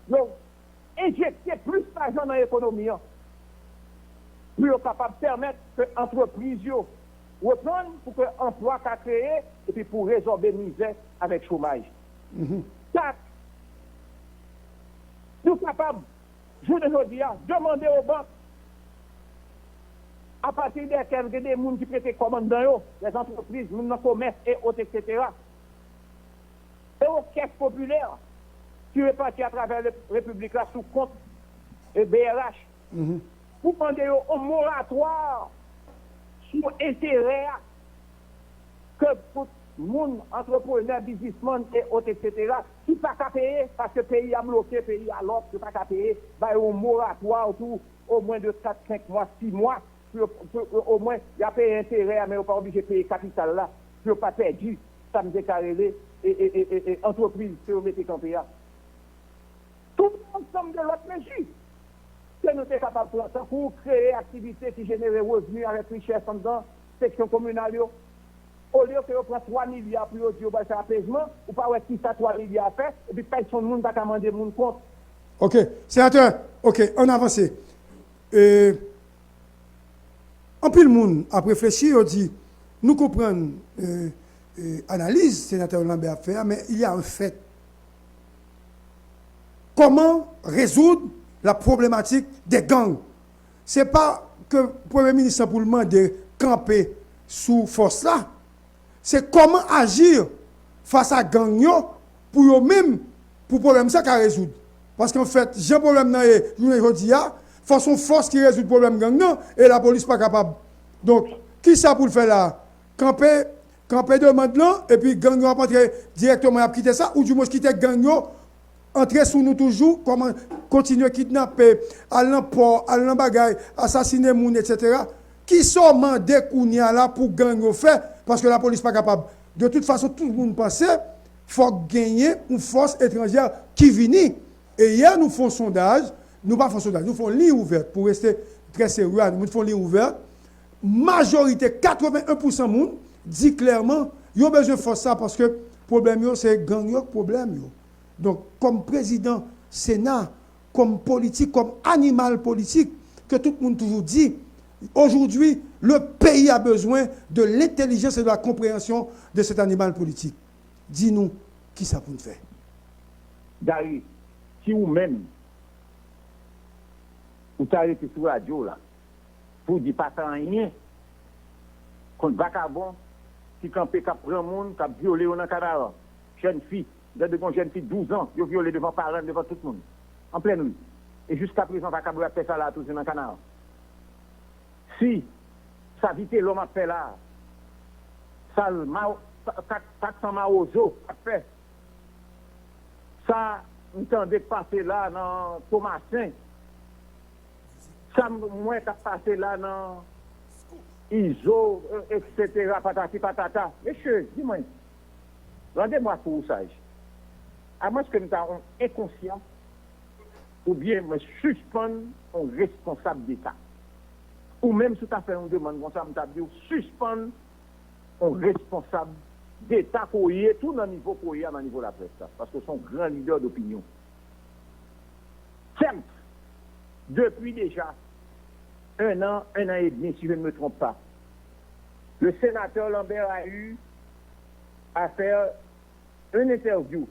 yo enjekte plis lajan nan ekonomi an pou yo kapab pèmèt ke antrepriz yo reprann, pou ke anplwa ka kreye, epi pou rezòbe mizè avèk chomaj. Kat, nou kapab, jounen jodi a, demande aux banques à partir desquelles gen de moun ki prete kòb anndan yo, les entreprises, moun nan komès, et autres, et cetera. E aux caisses populaires ki repati atravè le- repiblik la sou kont e B R H, pou mande yo yon moratwa sou enterè a ke pou moun, antreprenè, biznismann, et autres, et cetera, ki pa ka peye, paske peyi a bloke, peyi a lòk, yo pa ka peye, ba yo yon moratwa tou, omwen de kat, senk mwa, sis mwa, pou yo, pou, omwen, y a peye enterè a, men yo pa oblije peye kapital la, pou yo pa pèdi, sa m te ka rele, e, e, e, e, e, antrepriz ke yo mete kanpe a. Tout ansanm de lòt mezi ke nou te kapab pran, tankou kreye aktivite ki jenere revni avèk richès anndan seksyon kominal yo. Olye ke yo pran twa milya pou yo di yo pral fè apezman, ou pa wè kisa twa milya a fè, epi pèsonn moun pa ka mande moun kont. Ok, senatè, ok, ann avanse. E, anpil moun ap reflechi, yo di, nou konprann, e, e, analiz senatè Lambert ap fè a, men il y a un fait. Comment résoudre la problématique des gangs? Se pa ke premye minis lan pou l mande kanpe sou fòs la. Se kòman aji fas a gang yo pou yo menm, pou pwoblèm sa ka rezoud. Paske anfèt, jan pwoblèm nan ye jounen jodi a, fò se yon fòs ki rezoud pwoblèm gang nan, e lapolis pa kapab. Donk, kisa pou l fè la a? Kanpe, kanpe demann lan, epi gang yo ap antre dirèkteman, y ap kite sa, oudimwens kite gang yo antre sou nou toujou, kòman kontinye kidnape, al nan pò, al nan bagay, asasine moun, etsetera. Kisa w mande kounye a la pou gang yo fè? Paske lapolis pa kapab. De tout fason, tout moun panse fòk genyen yon fòs etranjè ki vini. E yè, nou fè yon sondaj, nou pa fè yon sondaj, nou fè yon liy ouvè, pou rete trè serye a, nou fè yon liy ouvè. Majorite, katreven en pousan moun di klèman, yo bezwen fòs sa paske pwoblèm yo, se gang yo k pwoblèm yo. Donk, kòm prezidan Sena, kòm politik, kòm animal politik, ke tout moun toujou di, aujourd'hui, le pays a besoin de l'intelligence et de la compréhension de cet animal politique. Di nou, kisa pou n fè? Gary, si ou menm, ou ta rete sou radyo la, pou w di pa fè anyen kont vakabon ki kanpe, k ap pran moun, k ap vyole yo nan Kanaran. Jèn fi, m tande gen yon jèn fi douz an, yo vyole devan paran l, devan tout moun. An plèn ri. E jiskaprezan, vakabon yo ap fè sa la a toujou nan Kanaran. Si sa Vitelòm ap fè la a, sa l Ma-, sa, kat, kat san Mawozo ap fè, sa m tande k pase la nan Tomasen, sa m wè k ap pase la nan Izo, e, etsetera, patati patata. Mesye, di mwen, rendez-moi fou ou sage. Amwenske m ta yon enkonsyan, oubyen mwen sispann yon responsab deta. Ou menm, si w ta fè yon demann konsa, m t ap di w sispann yon responsab deta ke w ye, tou nan nivo ke w ye a, nan nivo laprès la, paske w se yon gran lidè dopinyon. Sèt, depi deja un an, un an et demi, si je ne me trompe pas, le sénateur Lambert a eu à faire un interview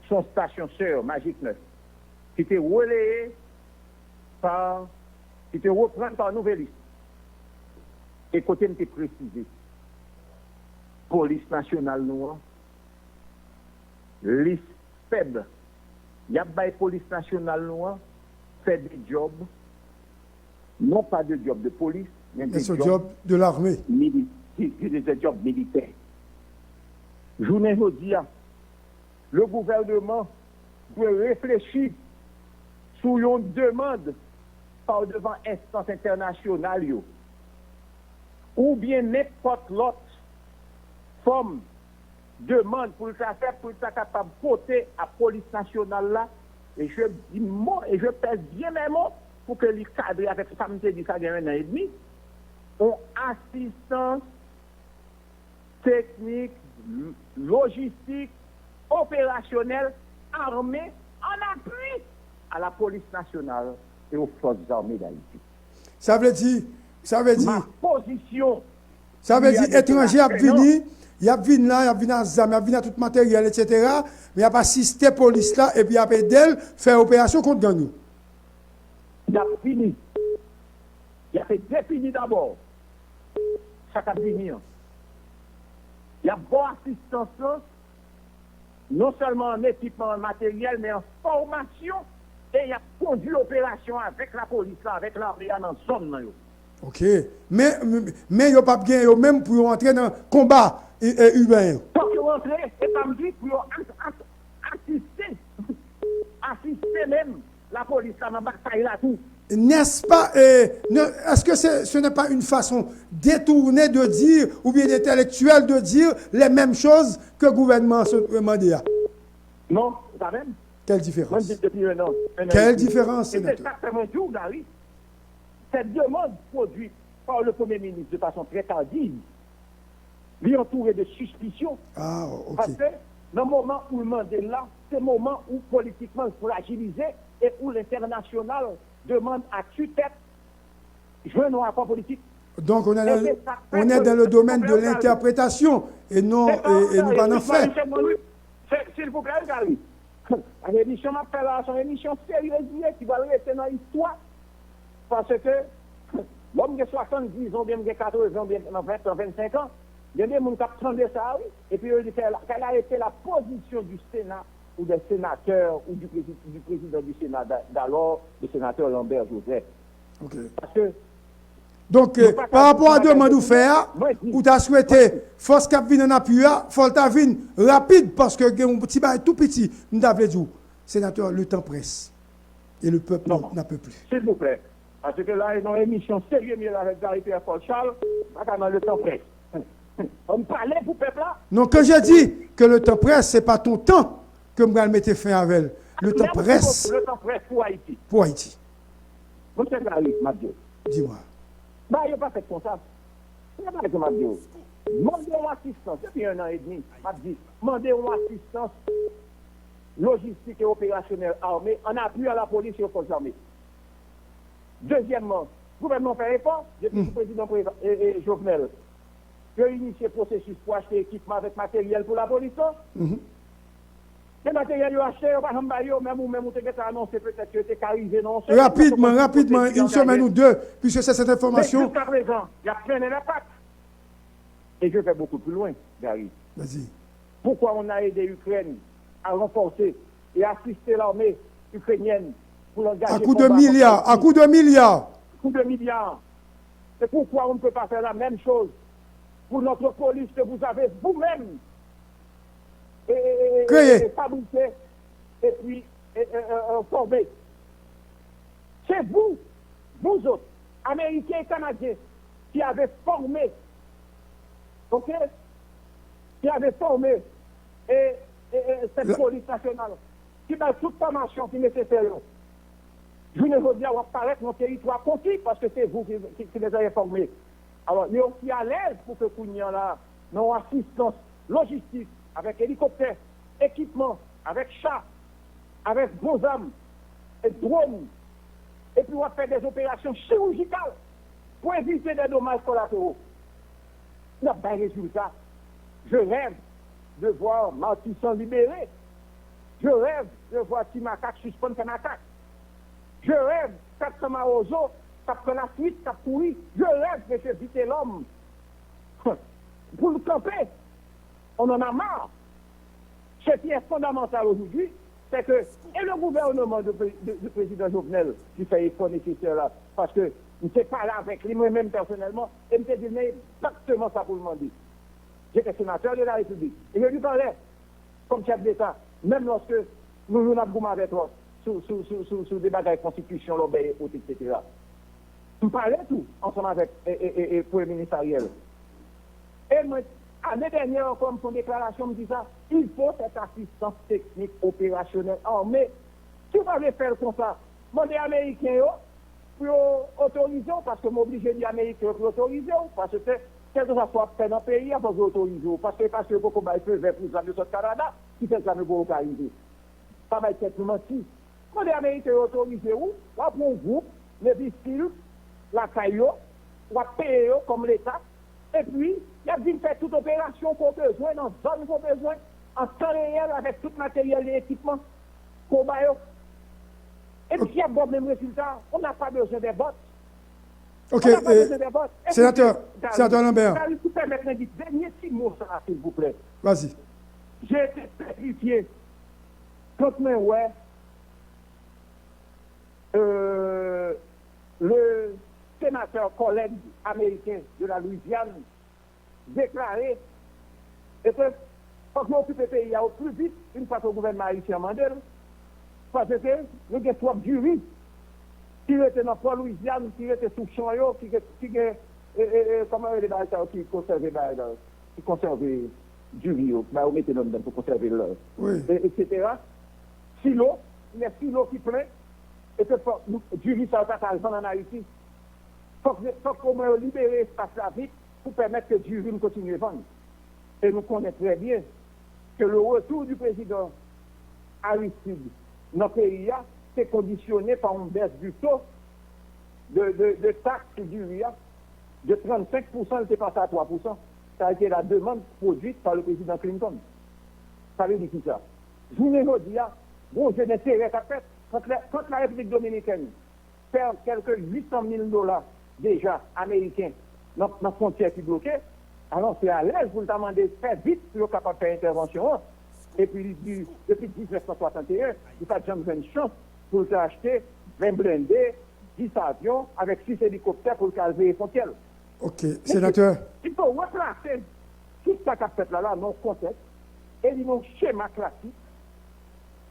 sou yon stasyon sè, Magic neuf, ki te releye pa, ki te reprann pa Nouvelliste. E kote m te presize, polis nasyonal nou an, li fèb. Y ap bay polis nasyonal nou an fè de djòb, non pa de djòb de polis, men de djòb de lame, mili-, de, de, de djòb militè. Jounen jodi a, le gouvènman dwe reflechi sou yon demann pa devan enstans entènasyonal yo, oubyen nenpòt lòt fòm demann pou l ta fè, pou l ta kapab pote a polis nasyonal la, e je di mo, e je pèse bien mes mots, pou ke li kadre avèk sa m te di sa gen un an et demi, yon asistans technique, logistique, opérationnelle, armée, en appui à la police nationale et aux forces armées d'Haïti. Sa vle di, sa vle di, Ma position, sa vle di etranje ap vini, y ap vin la, y ap vin ak zam, y ap vin ak tout materyèl, etsetera. Men y ap asiste polis la epi y ap ede l fè operasyon kont gang yo. Y ap fini. Y ap depini dabò sa k ap vini an. Y ap ba w asistans lan, non sèlman an ekipman, an materyèl, men an fòmasyon, e y ap kondui operasyon avèk lapolis la, avèk lame a nan zòn nan yo. Ok. Men, men yo p ap gen yo menm pou yo antre nan konba iben yo. Fòk yo antre, e pa m di pou yo asiste, asiste menm lapolis la nan batay la tou. N'est-ce pas, euh, ne- est-ce que c'est- ce n'est pas une façon détournée de dire, ou bien intellectuelle de dire, les mêmes choses que gouvènman se mande a? Non, se pa menm. Quelle Mwen différence? di depi en an. Quelle différence, sénateur? Mwen di w, Gary, cette demande produite par le Premier ministre de façon très tardive, li antoure de sispisyon. Ah, ok. Paske nan moman ou l mande l la, se moman ou politikman l frajilize e ou lentènasyonal demann a tu tèt jwenn yon akò politik. Donc, on est dans, on est dans le domaine de l'interprétation et non, et, et nou pa nan fè. Silvouplè, Gary. Emisyon m ap fè la, se yon emisyon serye li ye ki pral rete nan istwa. Paske, bon, m gen swasanndiz an, oubyen m gen katreven, oubyen nan ven an, vennsenk an, gen de moun k ap tande sa a, wi. Epi yo di, quelle a été la position du Sénat ou des sénateurs ou du, prési- du président du Sénat d'a- d'alors, le sénateur Lambert Joseph. Ok. Paske Donk, euh, pa rapò a demann ou fè a, ou ta swete fòs k ap vin an apui a, fò l ta vin rapid, paske gen yon ti bagay tou piti m ta vle di w, senatè, le temps presse et le peuple n'en peut plus. Silvouplè. Paske la, e nan emisyon serye m ye la avèk Gary Pierre Paul Charles, m pa ka nan le temps presse. Ann pale pou pèp la. Non, quand je dis que le temps presse, c'est pas ton temps que m pral mete fen avè l. Le temps presse. Le temps presse pou Ayiti. Pou Ayiti. Monchè Gary, m ap di w. Di mwa. Bagay yo pa fèt konsa. Se bagay ke m ap di w. Mande yon asistans, depi en an edmi, m ap di, mande yon asistans lojistik e operasyonèl ame an apui a lapolis e fòs ame. Dezyèmman, gouvènman fè efò, depi sou prezidan Jovenel, yo inisye pwosesis pou achte ekipman avèk materyèl pou lapolis lan. Men materyèl yo achte, yo pa janm bay yo, menm ou menm ou te gentan anonse petèt ke yo te ka rive nan yon semèn. Rapidman, rapidman, une semaine ou deux, puisque c'est cette information. Men jiskaprezan, y ap trennen lapat. Et je vais beaucoup plus loin, Gary. Vas-y. Pourquoi on a aidé l'Ukraine à renforcer et assister l'armée ukrainienne pour l'engager À coups de milliards, à coups de milliards. Coups de milliards. Et pourquoi on ne peut pas faire la même chose pour notre police que vous avez vous-même créée, fabriquée et puis formée. C'est vous, vous autres, Américains et Canadiens, qui avez formé, ok, qui avez formé et, et, et cette police nationale, ki bay tout fòmasyon ki nesesè yo. Jounen jodi a, w ap parèt nan teritwa konki, paske se vous ki, ki, ki les avez formés. Alò, yo pi alèz pou ke kounye a la, nan yon asistans lojistik, avèk elikoptè, ekipman, avèk cha, avèk bon zam, e dwòn, epi w ap fè des opérations chirurgicales pour éviter des dommages collatéraux. N ap bay rezilta. Je rêve de voir Matisan libéré. Je rêve de voir Ti Makak sispann fè makak. Je rêve kat san mawozo k ap pran lafwit, k ap kouri. Je rêve, mesye Vitelhomme, pou l kanpe. On en a marre. Ce qui est fondamental aujourd'hui, c'est que, et le gouvernement de, de, du président Jovenel qui fait efò nesesè la, paske m te pale avèk li, mwen menm pèsonèlman, e m te di l men egzakteman sa pou l mande. J'étais sénateur de la République. Et je lui parlais, comme chef d'État, menm lòske nou youn ap goumen avèk lòt sou, sou, sou, sou, sou de bagay konstitisyon, lòbèy, et autres, et cetera. M pale tou ansanm avèk e, e, e, e, Premye Minis Ariel. E mwen, ane dènyè ankò, m fè yon deklarasyon, m di sa, il faut cette assistance technique opérationnelle armée. Si w pa vle fè l konsa, mande Ameriken yo pou yo otorize w, paske m oblije di Ameriken yo pou yo otorize w, paske Kèlkeswa sa w ap fè nan peyi a, fòk yo otorize w. Paske, paske yo poko bay fevè pou zam yo sot Kanada, ki fè zam yo poko ka rive. Pa bay tèt nou manti. Mande Ameriken yo otorize w, w ap pran yon gwoup, Navy SEAL, lakay yo, w ap peye yo kòm Leta, epi y ap vin fè tout operasyon ke w bezwen, nan zòn ke w bezwen, an tan reyèl, avèk tout materyèl e ekipman ke w ba yo. Epi y ap ba w menm rezilta, on n'a pas besoin des bots. Ok, on n'a pas besoin des bots. Senatè, Senatè Lambert. Darius, si w pèmèt mwen di dènye ti mo sa a, silvouplè. Vas-y. J'ai été pétrifié quand mwen wè euh, le sénateur collègue américain de la Louisiane déclaré e ke fòk yo okipe peyi a o pli vit, yon fwa ke gouvènman ayisyen an mande l, paske nou gen twòp diri ki rete nan pò Louisiane, ki rete sou chan yo, ki gen, ki gen, e, e, e, kòman yo rele bagay sa yo ki konsève bagay la, ki konsève diri yo, ba yo mete nan anndan pou konsève l, e, etsetera. Silo, gen silo ki plen, e ke fòk diri sa yo pa ka al vann ann Ayiti. Fòk, fòk omwen yo libere espas la vit pou pèmèt ke diri n kontinye vann. E nou konnen trè byen ke le retour du président Aristide nan peyi a te kondisyone pa yon bès du taux de, de, de taxe sou diri a de trannsenk pousan, li te pase a twa pousan. Sa a été la demande produite par le président Clinton. Sa vle di kisa? Jounen jodi a, gon jeu d'intérêt k ap fèt. Quand la, quand la République dominicaine pèd kèlke uit san mil dola deja ameriken nan, nan fwontyè ki bloke, alò se alèz pou l ta mande fè vit pou yo kapab fè entèvansyon an. Epi li di, depi diznèf san swasanteyen, li pa t janm jwenn chans pou l ta achte ven blende, dis avyon, avèk sis elikoptè pou l ka al veye fwontyè l. Ok, senatè. Il faut replacer tout sa k ap fèt la, la, nan yon kontèks, e li nan yon chema klasik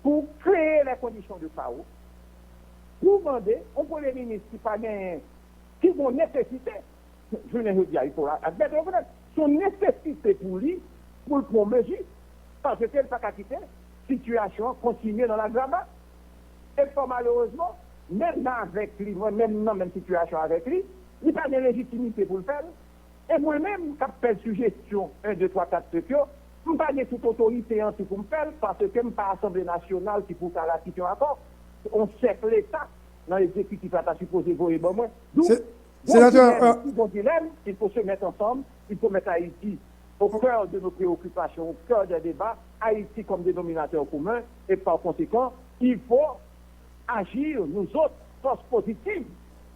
pou kreye les conditions de chaos, pou mande yon premye minis ki pa genyen, ki gon nesesite, jounen jodi a, il faut admèt e rekonèt, se yon nesesite pou li, pou l pran mezi, paske l pa ka kite sitiyasyon an kontinye nan lagraba. E fò malerezman, menm avèk li, mwen menm nan menm sitiyasyon avèk li, li pa gen lejitimite pou l fè l. E mwen menm k ap fè sijesyon en, de, twa, kat, senk yo, m pa gen tout otorite an tou pou m fè l, paske m pa Asanble Nasyonal ki pou ta ratifye yon akò. Se yon chèf Leta nan egzekitif la ta sipoze voye ban mwen. Donk, gon dilèm, gon dilèm, il faut se mettre ensemble, il faut mettre Haïti au cœur de nos préoccupations, au cœur des débats, Haïti comme dénominateur commun, et par conséquent, il faut agir, nous autres, force positive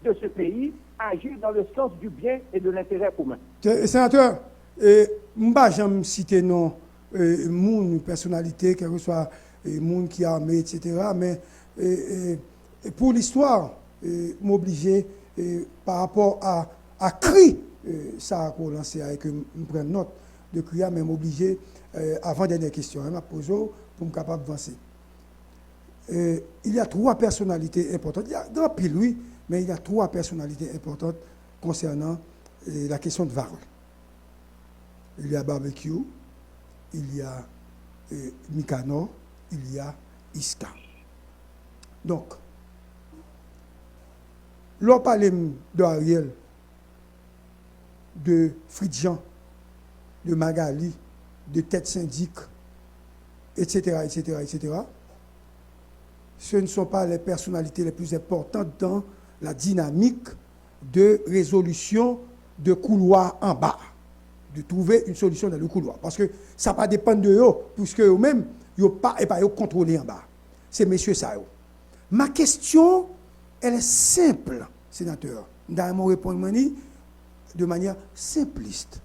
de ce pays, agir dans le sens du bien et de l'intérêt commun. Senatè, m pa janm site non moun, pèsonalite, kèlkeswa moun ki ame, etsetera, men pou listwa, m oblije, pa rapò a, a kri sa a ke w lanse a, e ke m pran nòt de kri a, men m oblije, avan dènyè kesyon an, m ap poze w pou m kapab vanse. Euh, il y a trois personnalités importantes. Il y a, il y a anpil, wi, men il y a trois personnalités importantes concernant euh, la question de Varreux. Il y a Barbecue, il y a euh, Micanor, il y a Iska. Donk, lè w pale m de Ariel, de Fritz Jean, de Magali, de Tèt Sendik, et cetera, et cetera, et cetera, ce ne sont pas les personnalités les plus importantes dans la dynamique de résolution de couloir en bas, de trouver une solution dans le couloir. Paske sa pa depann de yo, puiske yo menm, yo pa, e pa yo kontwole anba. Se mesye sa yo. Ma question, elle est simple, sénateur. M ta renmen w reponn mwen li de manière simpliste.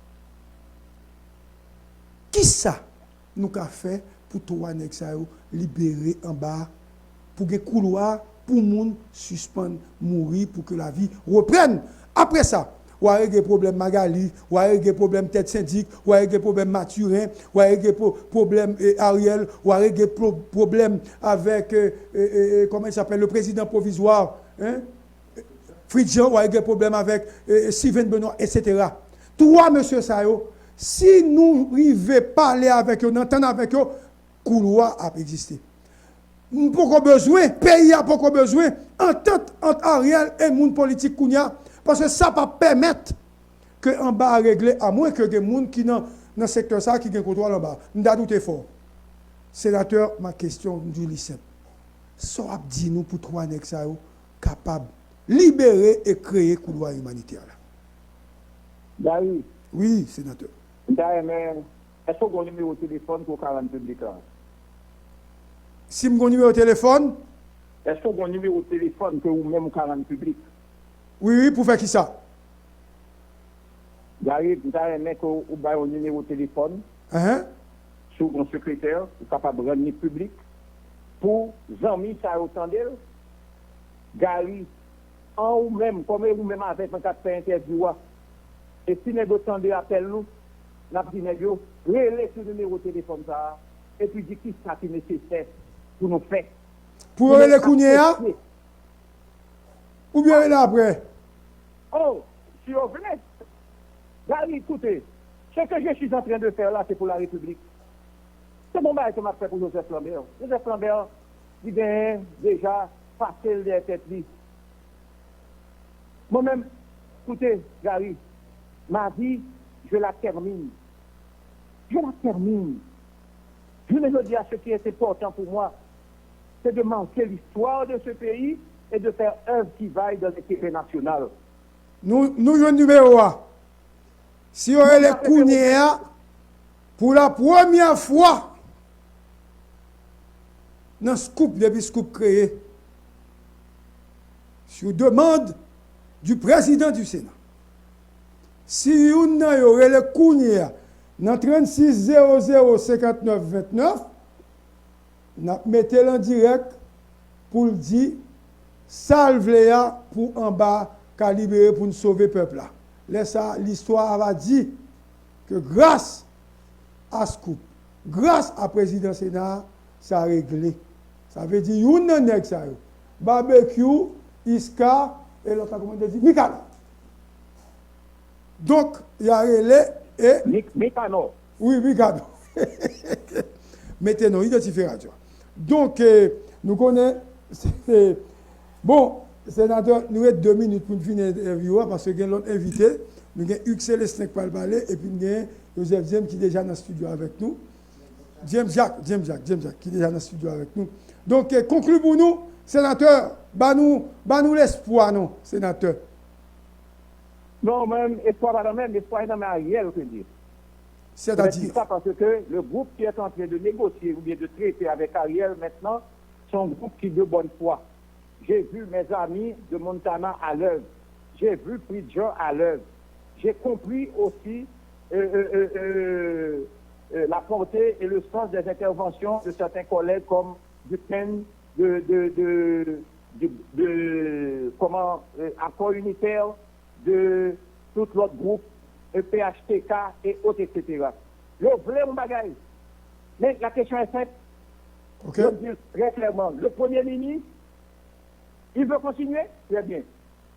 Kisa nou ka fè pou twa nèg sa yo libere anba, pou gen koulwa, pou moun sispann mouri, pou ke lavi reprèn? Apre sa, w a regle pwoblèm Magali, w a regle pwoblèm Tèt Sendik, w a regle pwoblèm Mathurin, w a regle pwoblèm Ariel, w a regle pwoblèm avèk, kòman i apèl, le président provisoire, Fritz Jean, w a regle pwoblèm avèk Steven Benoît, etsetera. Twa mesye sa yo, si nou rive pale avèk yo, n antann avèk yo, koulwa ap egziste. M poko bezwen, peyi a poko bezwen antant ant Ariel e moun politik kounye a, paske sa p ap pèmèt ke anba a regle, amwen ke gen moun ki nan, nan sektè sa a ki gen kontwòl anba. M ta doute fò. Senatè, ma kesyon, m di w li senp. Sa w ap di nou pou twa nèg sa yo kapab libere e kreye koulwa imanitè la? Gary, Wi, senatè. m ta renmen, èske w gen yon nimewo telefòn pou w ka rann piblik la? Si m gen yon nimewo telefòn? Èske w gen yon nimewo telefòn ke ou menm ou ka rann piblik? Wi, wi, pou fè kisa? Gary, m ta renmen ke ou bay yon nimewo telefòn. Enhen. Si w gen yon sekretè, ou kapab rann li piblik pou zanmi sa yo tande l. Gary, an ou menm, kòm e ou menm avèk mwen k ap fè entèvyou a, e si nèg yo tande apèl nou, n ap di nèg yo, rele sou nimewo telefòn sa a, epi di kisa ki nesesè pou nou fè. Pou yo rele kounye a? Oubyen rele apre? Oh, si yo vle. Gary, koute, ce que je suis en train de faire là, c'est pour la République. Se bon bagay ke m ap fè pou Joseph Lambert. Joseph Lambert, li genyen deja pase l dèyè tèt li. Mwen menm, koute, Gary, ma vie, je la termine. Je la termine. Jounen jodi a, ce qui est important pour moi, c'est de marquer l'histoire de ce pays et de faire œuvre qui vaille dans l'intérêt national. Nou, nou jwenn nimewo a. Si yo rele kounye a, pou la premyè fwa nan Scoop, depi Scoop kreye, sur demande du président du Sénat, si youn nan yo rele kounye a nan trannsis zewo zewo senkantnèf ventnèf, n ap mete l an dirèk pou l di sa l vle a pou anba ka libere, pou n sove pèp la. Lè sa a, listwa a va di ke gras a Scoop, gras a prezidan Sena a, sa regle. Sa vle di youn nan nèg sa yo, Babekyou, Iska, e lòt la, kòman yo te di, Mikano. Donk, y a rele e Mik, Mikano. Wi, Mikano. Mete non, idantifye radyo a. Donk, eh, nou konnen, se, bon, senatè, nou ret de minit pou n fini entèvyou a, paske gen lòt envite. Nou gen Hugues Célestin k pral pale, epi n gen Joseph James ki deja nan estidyo avèk nou. James Jacques, James Jacques, James Jacques, ki deja nan estidyo avèk nou. Donk, eh, konkli pou nou, senatè, ba nou, ba nou lespwa, non, senatè. Non, mwen, espwa pa nan men m, espwa nan men Ariel ke l ye. Sètadi? Sa, paske le groupe qui est en train de négocier ou bien de traiter avec Ariel maintenant, c'est un groupe qui de bonne foi. J'ai vu mes amis de Montana à l'œuvre. J'ai vu Pridjean à l'œuvre. J'ai compris aussi euh, euh, euh, euh, euh, la portée et le sens des interventions de certains collègues comme Duquesne, de, de, de, de, de comment, euh, Accord Unitaire, de tout lòt gwoup, euh, P H T K et autres, et cetera. Yo vle yon bagay. Men la question est simple. Ok. Je veux dire très clairement, le Premier ministre, il veut continuer, très bien,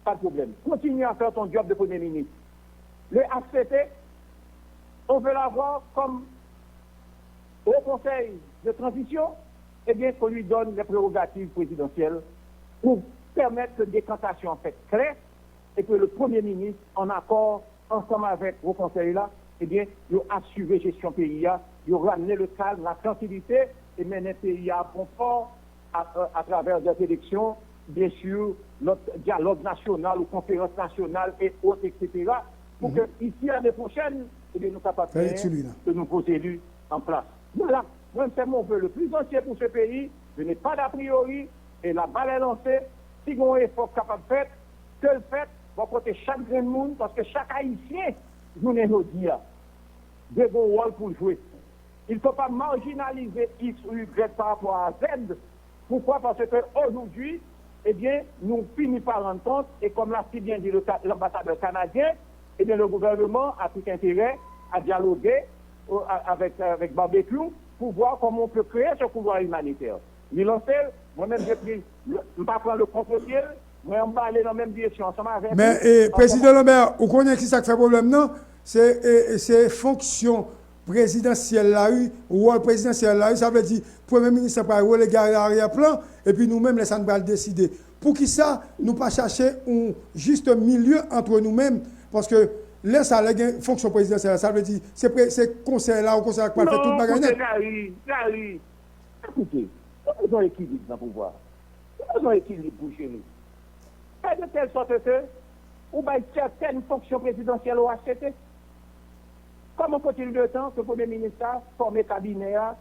pas de problème. Continue à faire ton job de Premier ministre. Le H C T, on veut l'avoir comme au Conseil de transition, eh bien, qu'on lui donne les prérogatives présidentielles pour permettre que décantation en fait claire et que le Premier ministre, en accord ensemble avec Haut Conseil là, eh bien, ils assurent gestion pays, ils ramener le calme, la tranquillité et mener le pays à bon port à, à travers des élections, bien sûr, notre dialogue national ou conférence nationale et autres, et cetera. Pour que ici, l'année prochaine, eh bien, nous capables de nouveaux élus en place. Voilà. Moi, c'est mon vœu le plus entier pour ce pays. Je n'ai pas d'a priori. Et la balle est lancée. Si on effort capable de faire, que le fait, bon côté chaque grain de monde, parce que chaque Haïtien, nous, aujourd'hui, il y a un rôle pour jouer. Il ne faut pas marginaliser X ou Y par rapport à Z. Pourquoi? Parce que aujourd'hui, eh bien, nous finissons par rendre compte, et comme l'a si bien dit l'ambassadeur canadien, eh bien, le gouvernement a tout intérêt à dialoguer euh, avec, avec Barbecue pour voir comment on peut créer ce couloir humanitaire. Li lanse l, mwen menm, je pris, m pa pran le contre-pied, mwen anbale nan menm direksyon ansanm avèk Men, eh, Prezidan Lambert, ou konnen ki sa k fè pwoblèm nan? Se, eh, se fonksyon prezidansyèl la, wi, wòl prezidansyèl la, wi, sa vle di, premye minis la pral relege a arrière plan, epi nou menm, lè sa nou pral deside. Poukisa nou pa chache yon juste milieu entre nous mêmes? Paske Lè sa, lè gen fonksyon prezidansyèl la, sa vle di se pre, se konsèy la ou konsèy la k pral fè tout bagay nèt. Non, koute, Gary, Gary, koute, nou bezwen ekilib nan pouvwa. Nou bezwen ekilib pou jere. Fè de tèl sòt ke ou bay sètèn fonksyon prezidansyèl ou H T T. Comment faut-il de temps que premye minis la fòme kabinè a,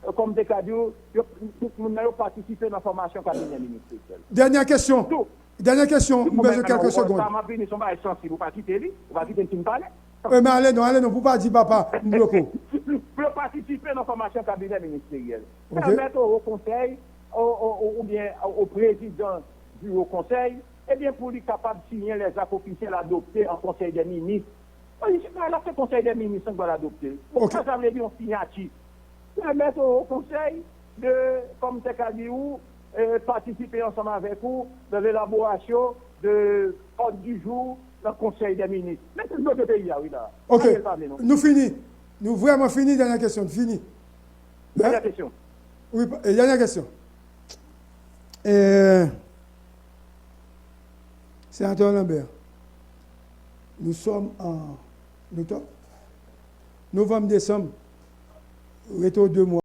euh, kòm te ka di w, yo, tout moun nan yo patisipe nan fòmasyon kabinè ministeryèl. Dènyè kesyon. Tou. Dènyè kesyon, m bezwen kèlke segonn. Sa m ap vini, se yon bagay sansib, ou pa kite li, ou pa kite m fin pale. E, men ale non, ale non, pou pa di papa, m bloke w. Pou yo patisipe nan fòmasyon kabinè ministeryèl. Ok. Pèmèt o Wo Konsèy, o, o, o, oubyen o prezidan di Wo Konsèy, ebyen, pou li kapab siyen lèzak ofisyèl adopte an Konsèy dè Minis. Wi, se pa la, se Konsèy dè Minis ki va adopte l. Bon, ok. Sa, sa vle di yon siyati. Pèmèt o Wo Konsèy de, kòm te ka di ou, e, patisipe ansanm avèk ou nan elaborasyon de òd di jou nan Konsèy dè Minis. Men se bloke peyi a, wi, la. Ok. Gade l pale, non. Nou fini. Nou vrèman fini, dènyè kesyon, fini. Dènyè kesyon. Wi, pa- e, dènyè kesyon. E, Senatè Lambert, nous sommes en octobre, novembre, décembre, rete de mwa.